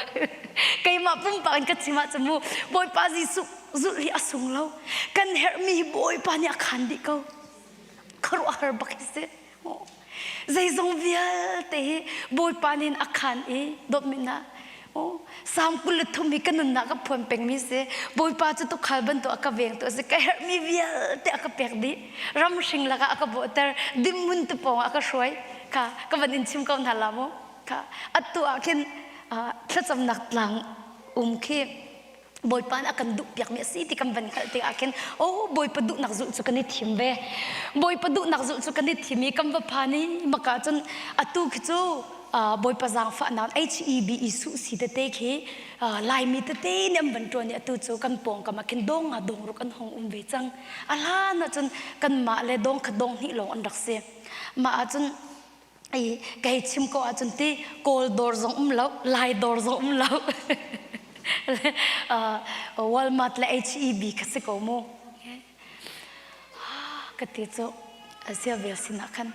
Speaker 5: Keimah pumpak in ka chim ahcun mu Bawipa Jesuh zulh hi a sung lo. Kan herhmi hi Bawipa nih a khaan dih ko. Khuaruahhar bak hi si. Zeizong vialte hi Bawipa nih a khaan i dawtmi hna Salm 23 hi ka nunnak ka phuan pengmi si. Bawipa cu tuukhal bantuk a ka vengtu a si. Ka herhmi vialte a ka pek dih. Ramhring lakah a ka bawhter. Dimhmun tu pawngah a ka hruai. Kha ka van in chim ko hna la mu. Kha atu ah khin thlacamnak tlang um khi Bawipa nih a kan duhpiakmi a si ti kan van hngalh tikah khin oh Bawipa duhnak zulh cu kan i thim ve. Bawipa duhnak zulh cu kan i thim i kan va phan i maka cun atu khi cu Bawipa zaangfahnak HEBE suh si tete khi Laimi tete nih an van ṭuan i atu cu kan pawngkam ah khin dawng nga dawng ruk an hung um ve cang. A hlan ah cun kanmah le dawng khat dawng hnih lawng an rak si. Mah ahcun i ka hei chim ko ahcun ti Kawl dawr zong um lo, Lai dawr zong um lo. Walmart le HEB kha si ko mu. Ka ti cu Asia vel sinah khan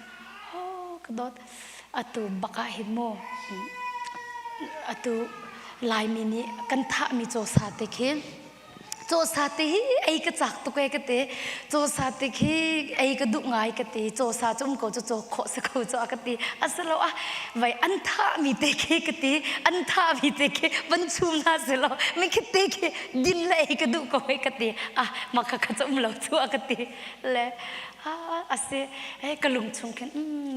Speaker 5: oh ka dawt atu bak ah hin mu atu Laimi nih kan thahmi cawsa te khi Cawsa te hi ei ka cak tuk e ka ti. Cawsa te khi ei ka duh ngai ka ti. Cawsa cu um ko cu caw khawh si ko cu a ka ti. Asilo ah vai an thahmi te khi ka ti. An thahmi te khi van chum hna silo mi khi te khi din le ei ka duh ko e ka ti. Ah mah kha kha cu um lo cu a ka ti. Le a si eh ka lung chung khin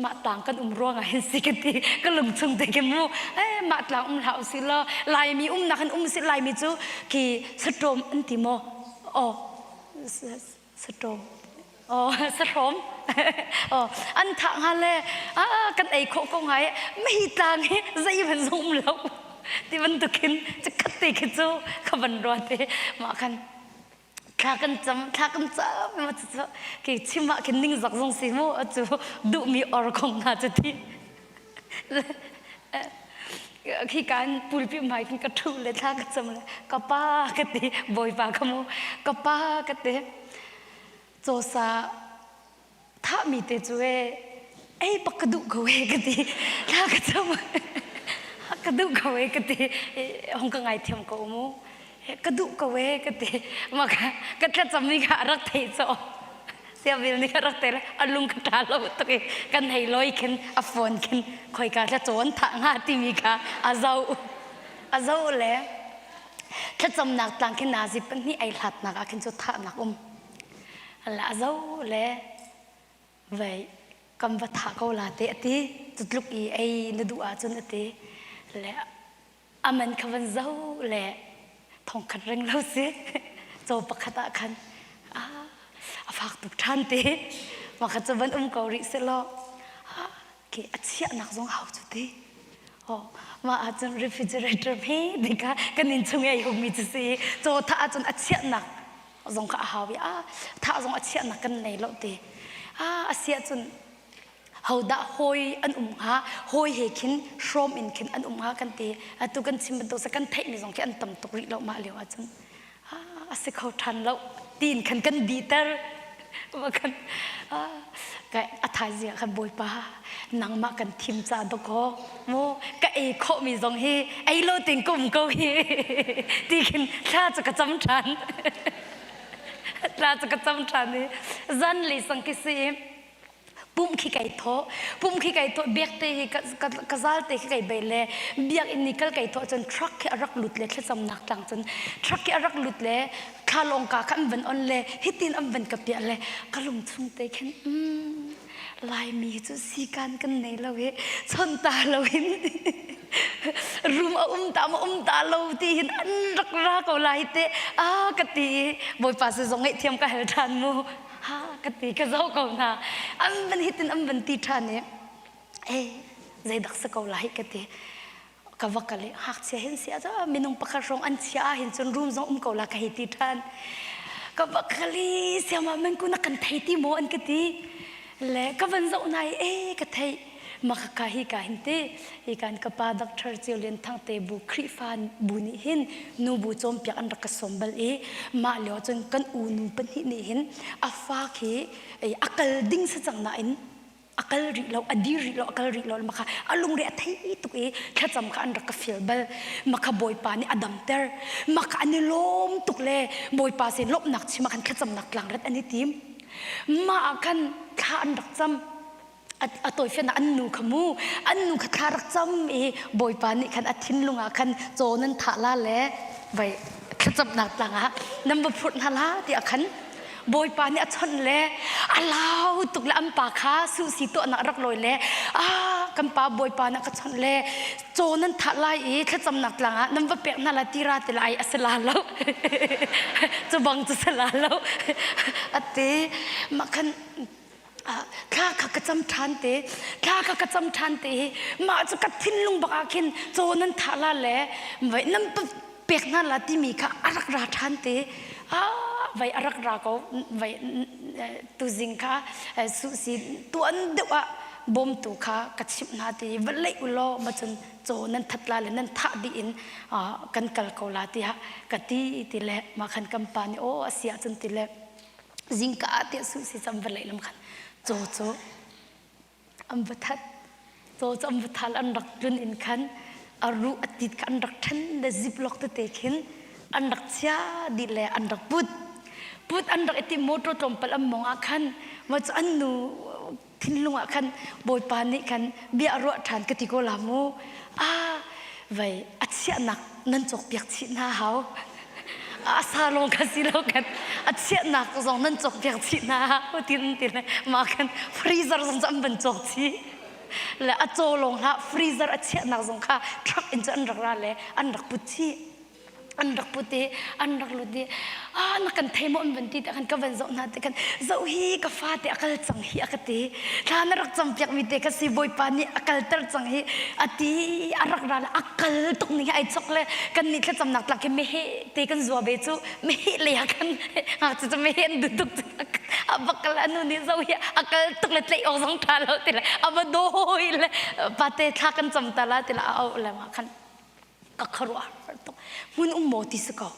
Speaker 5: mah tlang kan um ruang ah hin si ka ti ka lung chung te khi mu eh mah tlang um hlah usih law laimi um nak in um si laimi cu khi saṭawm an ti maw oh saṭawm oh sahrawm oh an thah hnga le ah kan ei khawh ko hnga i mei tlang hi zeihmanh zong um lo ti bantukin cikhat te khi cu ka van ruat i mah khan. Thla kan cam, thla kan cam ma cu ke chim ah khin ningzak zong si mu cu duhmi or kong hna cu ti. Khi kan pulpi hmai khin ka ṭhu le thla ka cam le ka pa ka ti bawipa ka mu ka pa ka ti cawsa thahmi te cu e ei bak ka duh ko e ka ti thla ka cam ka duh ko e ka ti hong ka ngaithiam ko mu ka duh ko e ka ti ma ka ka thlacammi kha a rak theih caw siavil nih a rak theih a lung ka ṭha lo tuk i kan hei loi khin a phone khin khoika thla cawn thah hnga timi kha a zoh a zoh le thlacamnak tlang khin nazi pahnih ei hlatnak ah khin cu thahnak um la zo le vei kam va thah ko la te ati cu tluk i ei na duh ahcun ati le aman kha van zo le thongkhat ring lo si caw pakhat ah khan a fak tuk ṭhan te makhat cu van um ko rih selaw ke a chiahnak zong hau cu ti oh mah ahcun refrigerator phe ti kha kan inn chung i ai hungmi cu si caw thah ahcun a chiahnak zong kha a hau i a thah zong a chiahnak kan nei lo ti a a si ahcun hodah hawi an um hnga hawi he khin hrawm in khin an um hnga kan ti atu kan chim bantuk sa kan theihmi zong khi an tam tuk rih lo mah lio ahcun a si kho ṭhan lo tiin khan kan dihter kan a thaizing ah khan bawipa nangmah kan thim ca dawkaw mu ka ei khawhmi zong hi ei lo ting ka um ko hi ti khin thla cu ka cam ṭhan thla cu ka cam ṭhan i zan le sang khi si pum khi kai thawh pum khi kai thawh biak te hi ka zal te khi kai bei le biakinn ni kal kai thawh cun truck khi a rak lut le thlacamnak tlang cun truck khi a rak lut le thlalawng ka kha an van on le hitin an van ka piah le ka lung chung te khin mm, Laimi cu sikan kan nei lo i chon ta lo in rum a um ta ma um ta lo ti hin an rak ra ko lai te a ka ti bawipa se zong ngaihthiam ka hel ṭhan mu ha ka ti ka zoh ko hna an van hitin an van ti ṭhan i eh zeidak si ko lai ka ti ka va kal i ngakchia hin si ah minung pakhat hrawng an chia ah hin cun room zong um ko la ka hei ti ṭhan ka va kal i siama man ku na kan thei ti maw an ka ti le ka van zoh nai e ka theih maka hi ka hin ti hi kan ka pa Dr. Ceu Lian Thang te bu Khrihfa bu nih hin nu bu cawnpiak an rak ka sawm bal i mah lio cun kan u nu pahnih nih hin a fa khi a kal ding sa cang nain a kal rih lo a dir rih lo a kal rih lo maka a lungre a thei tuk i thlacam kha an rak ka feel bal maka bawipa nih a damter maka an i lawm tuk le bawipa sin lawmhnak chim ah khan thlacamnak tlangrat an i tim mah ah khan thla an rak cam a tawifian ah an nu kha mu an nu kha thla rak cam i bawipa nih khan a thinlung ah khan caw nan thah la le vai thlacamnak tlang ah nan va phurh hna la tiah khan bawipa nih a chawnh le a lau tuk le an pa kha suhsi tuahnak rak lawi le ah kan pa bawipa nih ka chawnh le caw nan thah lai i thlacamnak tlang ah nan va pek hna la tira ti lai a si la lo cu bang cu si la lo ati mah khan thla kha ka cam ṭhan te thla kha ka cam ṭhan te hi mah cu ka thinlung bak ah khin caw nan thah la le vai nan pek hna la timi kha a rak ra ṭhan te ah vai a rak ra ko vai tuzing kha suhsi tuan deuh ah bawmtu kha ka chimh hna ti va leih u law ma cun caw nan that la le nan thah dih in kan kal ko la tiah ka ti ti le mah khan kan pa nih aw a si ahcun ti le zingka ah tiah suh si cam va lei lam khan caw cu an va that caw cu an va thal an rak tlun in khan a ruh a tit kha an rak then le ziplock tete khin an rak chia dih le an rak put put an rak iti motor tlawmpal an mong ah khan ma cu an nu thinlung ah khan Bawipa nih khan bia a ruah ṭhan ka ti ko la mu ah vei a chiahnak nan cawkpiak chih hna hau a sa lawng kha si lo kan a chiahnak zong nan cawkpiak chih hna hau tin ti le mah khan freezer zong cu an van cawk chih le a caw lawng hlah freezer a chiahnak zong kha truck in cu an rak ra le an rak put chih. An rak put i an rak lut i ah na kan thei maw an van ti te khan ka van zoh hna te khan zoh hi ka fa te a kal cang hi a ka ti. Thla na rak cam piak mi te kha si Bawipa nih a kalter cang hi a ti. A rak ra le a kal tuk ning hi ai chok le kan nih thlacamnak tlak khi meheh te kan zua ve cu meheh lei ah khan ngakchia cu meheh an duh tuk a va kal a nu nih zoh hi a kal tuk le tlaih awk zong ṭha lo ti le a va dawi le pate thla kan cam ta la ti le a auh le mah khan ka khuaruah har tuk. Hmun um maw ti si ko.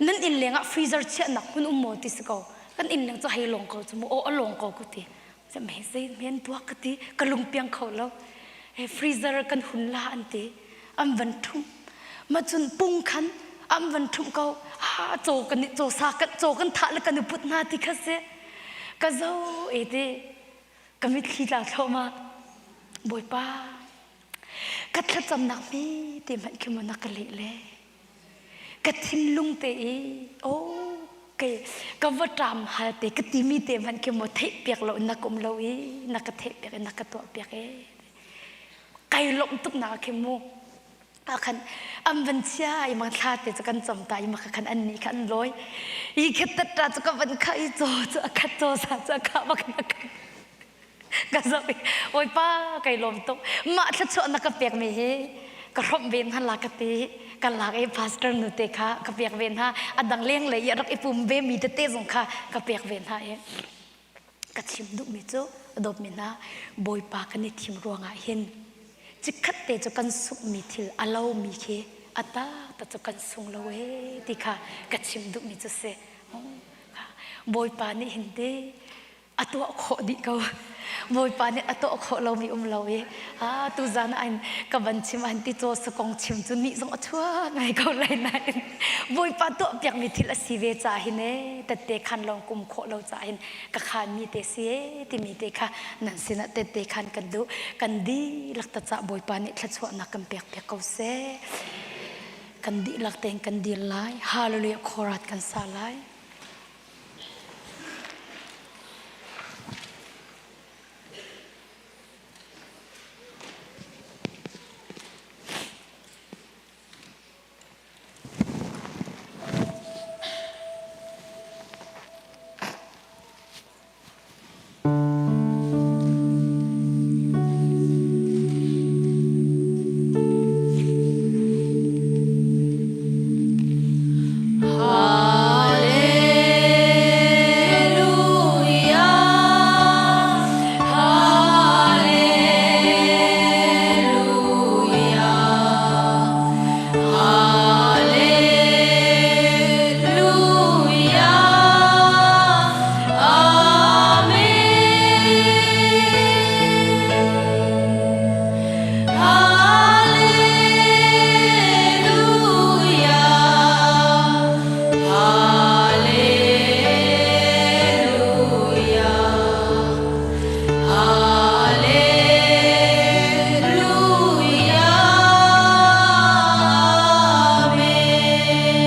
Speaker 5: Nan inn leng ah freezer chiahnak hmun um maw ti si ko. Kan inn leng cu hei lawng ko cu mu aw a lawng ko ku ti. Mei zei men tuak ka ti ka lungpiang kho lo. He freezer kan hun la an ti. An van ṭhumh. Ma cun pung khan an van ṭhumh ko. Ha caw kan caw sa kan caw kan thah le kan i put hna ti kha si. Ka zo e ti. Ka mitthli tla thluahmah. Bawipa Ka thlacamnak hme te hmanh khi maw na ka leh le ka thinlung te i aw kei ka va ṭam hal te ka timi te hmanh khi maw theih piak lo na ka um lo i na ka theih piak i na ka tuah piak e kai lawmh tuk nak khi mu ah khan an van chia i mang thla te cu kan cam ta i maka khan an nih kha an lawi i khat tat cu ka van kha i caw cu a khat caw sa cu a kha bak na khat ka zoh i Bawipa kai lawm tuk mah thluachuah na ka pek mi hi ka hrawmh ve hna la ka ti ka lak i pastor nu te kha ka pek ve hna a dang leng lei i a rak i pum ve mi tete zong kha ka pek ve hna i ka chim duhmi cu a dawtmi hna Bawipa kan i thim ruangah hin chikkhat te cu kan sunghmi thil a lomi khi a taktak cu kan sung lo ee ti kha ka chim duhmi cu si Bawipa nih hin te a tuah khawh dih ko. Bawipa nih a tuah khawh lomi um lo i a tuzan ah hin ka van chim ah hin ti caw sakong chim cu nih zong a chuak ngai ko lai nain Bawipa tuah piakmi thil a si ve ca hin e tette khan lawng kum khawh lo ca hin ka khan mi te si e timi te kha nan sinah tette khan kan duh kan dihlak ta cah Bawipa nih thluachuahnak kan pek piak ko seh kan dihlak tein kan dir lai hallelujah khorat kan sa lai.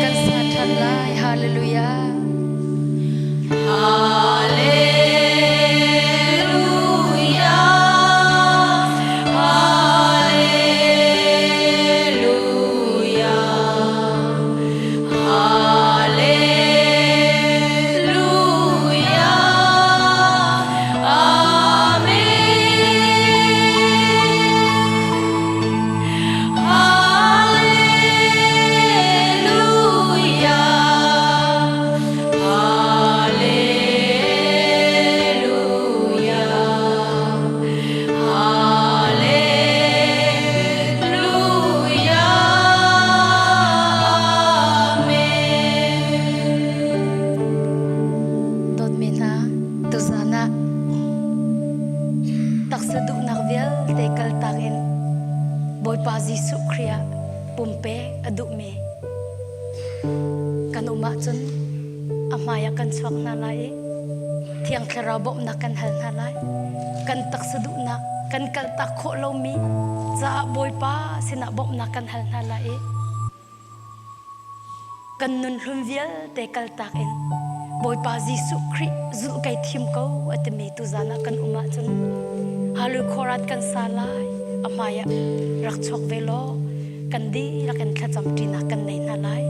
Speaker 5: Kan sa ṭhan lai. Hallelujah. Dawtmi hna, tuzaan ah taksa duhnak vialte kaltak in Bawipa Jesuh Khrih ah pumpek a duhmi kan um ahcun a hmai ah kan chuak hna lai i Thiang Thlarau bawmhnak kan hal hna lai. Kan taksa duhnak kan kaltak khawh lomi caah Bawipa sinah bawmhnak kan hal hna lai i kan nun hlun vialte kaltak in Bawipa Jesuh Khrih zulh kai thim ko a timi tuzaan ah kan um ahcun Hallelujah khorat kan sa lai a hmai ah rak chuak ve law kan dihlak in thlacam ṭinak kan nei hna lai.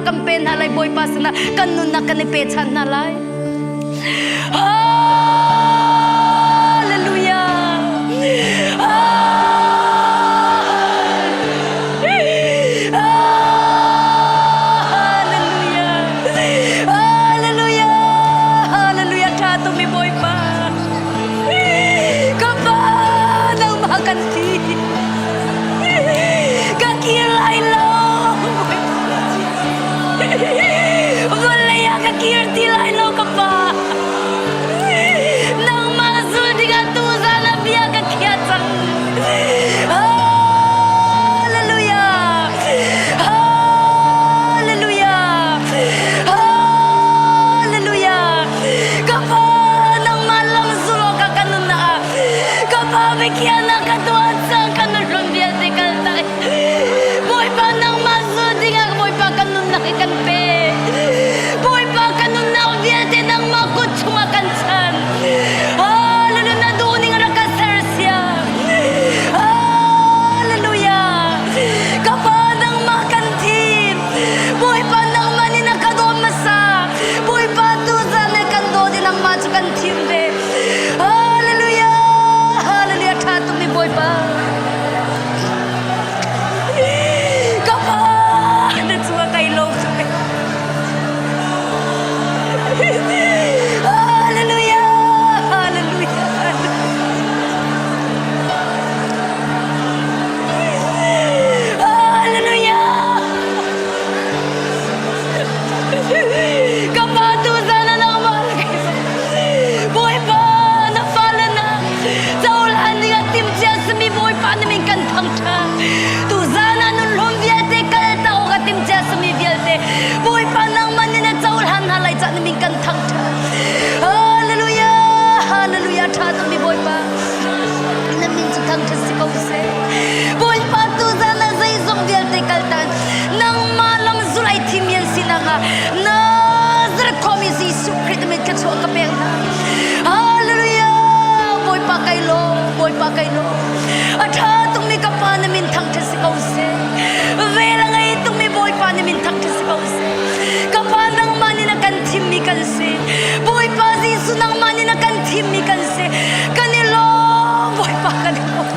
Speaker 5: thluachuahnak kan pe hna lai Bawipa sinah kan nunnak kan i pechan hna lai. Hallelujah. Hallelujah. Hallelujah. Hallelujah. Tha tumi Bawipa. Ka pa nangmah kan ti. Ka kir lai lo. Vawlei ah ka kir ti lai lo ka pa. Nangmah zul dingah tuzan ah bia ka khiah cang. Hallelujah. Hallelujah. Hallelujah. Ka pa nangmah lam zul awk ah ka nunnak ah ka pa biakhiahnak ka tuah cang ka nunhlun vialte kal tak. Bawipa nangmah zul dingah Bawipa kan nunnak hi kan pe. Bawipa kan nunnak vialte nangmah kut chungah kan chan. Hallelujah na duhning rak ka sersiam. Hallelujah. Ka pa nangmah kan thim. Bawipa nangmah nih na ka dawt hmasa. Bawipa tu zan le kan dawt i nangmah cu kan thim ve. Hallelujah. Hallelujah tha tukmi Bawipa. Ka pa na cungah kai lawm tuk. Hallelujah! Hallelujah! Hallelujah! Ka pa tu zan ah nangmah le keimah Bawipa na fale na cohlan ding ah timhcia simi Bawipa na min kan thangṭhat. Tuzan ah nunhlun vialte kaltak awk ah timhcia simi vialte Bawipa nangmah nih na cohlan hna lai cah na min kan thangṭhat. Hallelujah! Hallelujah! Ṭha tukmi Bawipa na min cu thangṭhat si ko seh. Bawipa tuzan ah zeizong vialte kaltak nangmah lam zulh ai thimi an si nakhnga Nazareth khuami Jesuh Khrih min thluachuah ka pek hna. Hallelujah! Bawipa kai lawm, Bawipa kai lawm. A ṭha tukmi ka Pa na min thangṭhat si ko seh. Vel a ngei tukmi Bawipa na min thangṭhat si ko seh. Ka Pa nangmah nih na kan thimmi kan si. Bawipa Jesuh nangmah nih na kan thimmi kan si. Kan i lawm, Bawipa kan i lawm.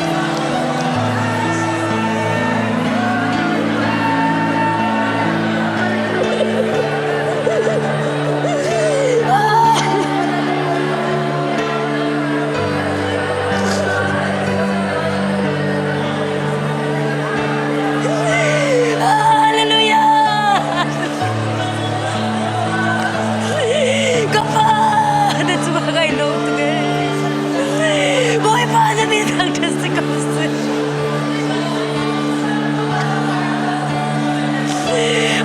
Speaker 5: Hallelujah! Ka pa na cungah kai lawm tuk ee. Bawipa na min thangṭhat si ko seh.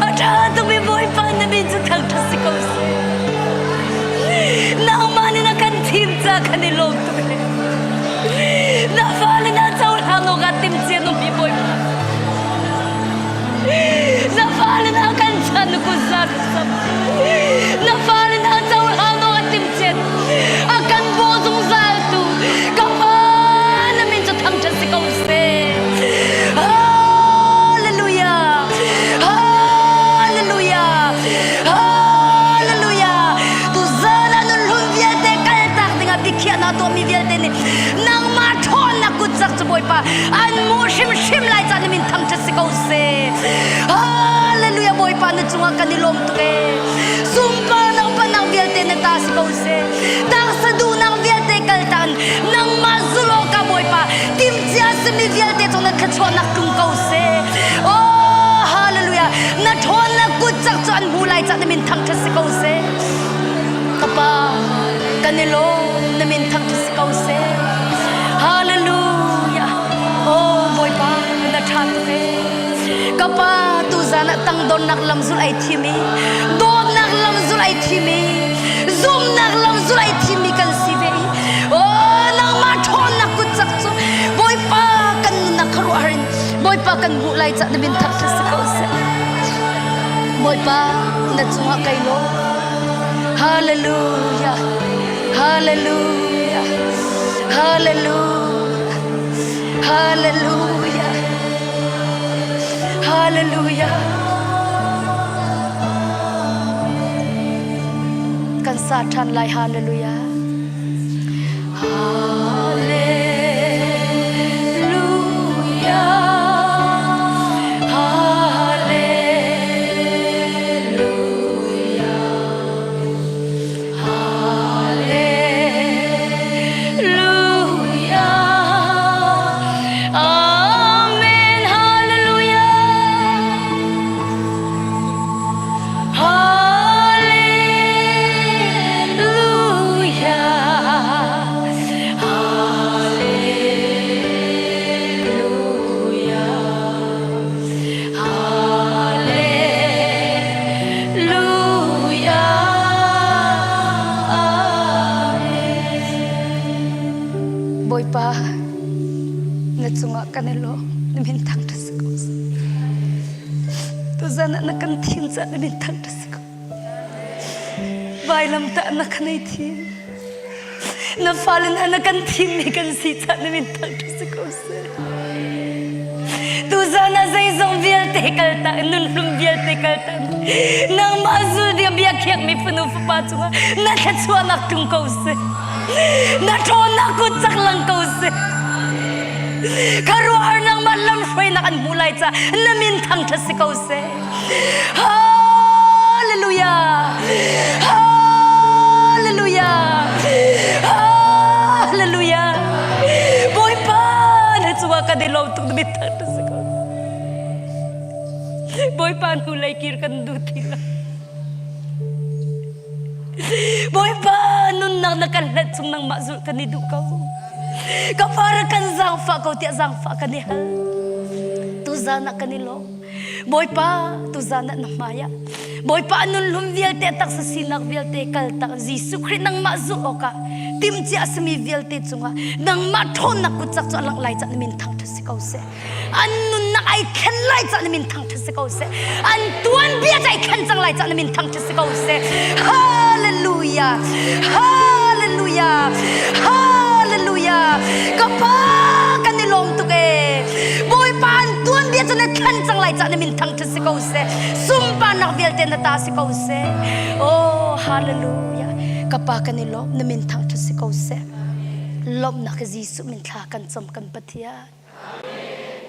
Speaker 5: A ṭha tukmi Bawipa na min cu thangṭhat si ko seh. Nangmah nih na kan thim ca kan i lawm tuk ee. Na fale na cohlang awk ah timhcia na ummi Bawipa. Na fale na kan chan kut za ka sam. Na fale na cohlang awk ah timhcia a kan bawh zungzal tu ka Pa na min cu thangṭhat si ko seh. Hallelujah! Hallelujah! Hallelujah! Tuzan ah nunhlun vialte kaltak dingah biakhiahnak tuahmi vialte nih nangmah ṭhawnnak kutzak cu Bawipa an hmuh hrimhrim lai caan na min thangṭhat si ko seh. Hallelujah! Bawipa na cungah kan i lawm tuk ee. Sunparnak upatnak vialte na ta si ko seh. Taksa duhnak vialte kaltan nangmah zulh awkah Bawipa timhcia simi vialte cung na thluachuahnak tlung ko seh. Oh, hallelujah. Na ṭhawnnak kut cak cu an hmu lai cah na min thangṭhat si ko seh. Ka Pa, kan i lawm na min thangṭhat si ko seh. Hallelujah. Oh, Bawipa, na ṭha tuk ee. Ka pa tuzan ah tangdornak lam zulh ai thim i dawtnak lam zulh ai thim i zumnak lam zulh ai thimmi kan si ve i oh nangmah ṭhawnnak kut cak cu Bawipa kan nunnak khuaruahhar in Bawipa kan hmuh lai cah na min thangṭhat si ko seh Bawipa na cungah kai lawm Hallelujah Hallelujah Hallelujah Hallelujah Hallelujah. sa ṭhan lai. Hallelujah. Hallelujah. Hallelujah. Hallelujah. Amen. Hallelujah. Hallelujah. Hallelujah. Hallelujah. Amen. Bawipa, na cungah kan i lawm, na min thangṭhat si ko seh. Tuzan ah na kan thim caah na min thangṭhat si ko. Vailam tah na kan ei thim. Na fale hna na kan thimmi kan si caah na min thangṭhat si ko seh. Tuzan ah zeizong vialte kaltak nunhlum vialte kaltak nangmah zul ding bia khiakmi fanu fapa cungah na thluachuahnak tlung ko seh. Na ṭhawnnak kut cak lang ko seh. Kharuahhar nangmah lamhruainak an hmuh lai caah na min thangṭhat si ko seh. Hallelujah! Hallelujah! Hallelujah! Bawipa na cungah kan i lawm tuk na min thangṭhat si ko. Bawipa hnulei kir kan duh ti lo. Bawipa nunnak na kan hlet chung nangmah zulh kan i duh ko. Ka pa kan zaangfah ko tiah zaangfah kan i hal. Tuzan ah kan i lawm. Bawipa tuzan ah na hmai ah Bawipa nunhlum vialte taksa sinak vialte kaltak Jesuh Khrih nangmah zulh awkah timhcia a simi vialte cungah nangmah ṭhawnnak kut cak cu a langh lai cah na min thangṭhat si ko seh. An nunnak ai thlen lai cah na min thangṭhat si ko seh. An tuanbia cu ai thlen cang lai cah na min thangṭhat si ko seh. Hallelujah! Hallelujah! Hallelujah! Ka pa kan i lawm tuk ee. Bawipa an tuanbia cu na thlen cang lai cah na min thangṭhat si ko seh. Sunparnak vialte na ta si ko seh. Oh, hallelujah! Ka pa kan i lawm na min thangṭhat si ko seh. Lawmhnak Jesuh min thla kan cam kan Pathian.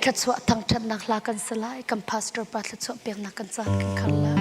Speaker 5: Thluachuah thangṭhatnak hla kan sa lai. Kan pastor pa thluachuah peknak kan caan kan khar lai.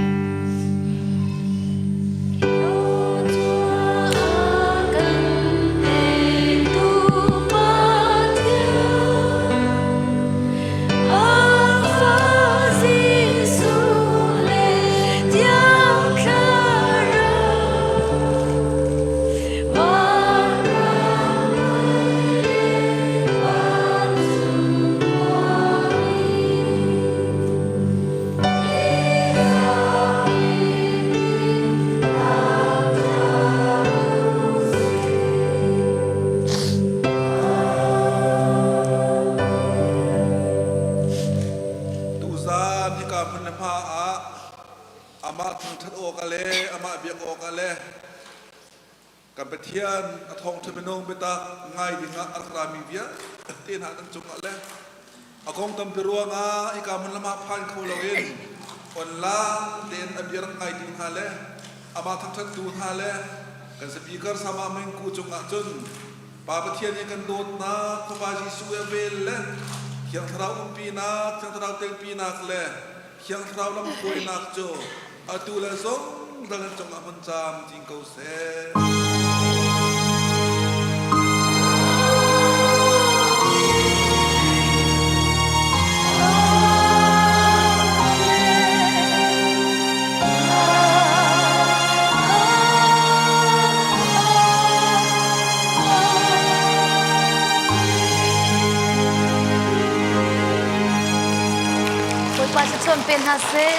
Speaker 3: Tuzaan hika hmun le hma ah amah thangṭhat awk le amah biak awk le Kan Pathian a thawngṭha minung biatak ngai dingah a rak rami vialte hna nan cungah le a kong tampi ruangah hika hmun lam ah phan kho loin online tein a bia rak ngaitu hna le amah thangṭhattu hna le kan speaker Sama Mengku cungah cun Pa Pathian i kan dawtnak Fapa Jesuh i a vel le Thiang Thlarau umpinak Thiang Thlarau telpinak le Thiang Thlarau lamhruainak cu atu le zungzal nan cungah hmun camcin ko seh.
Speaker 5: Bawipa cu chuan pe hna seh.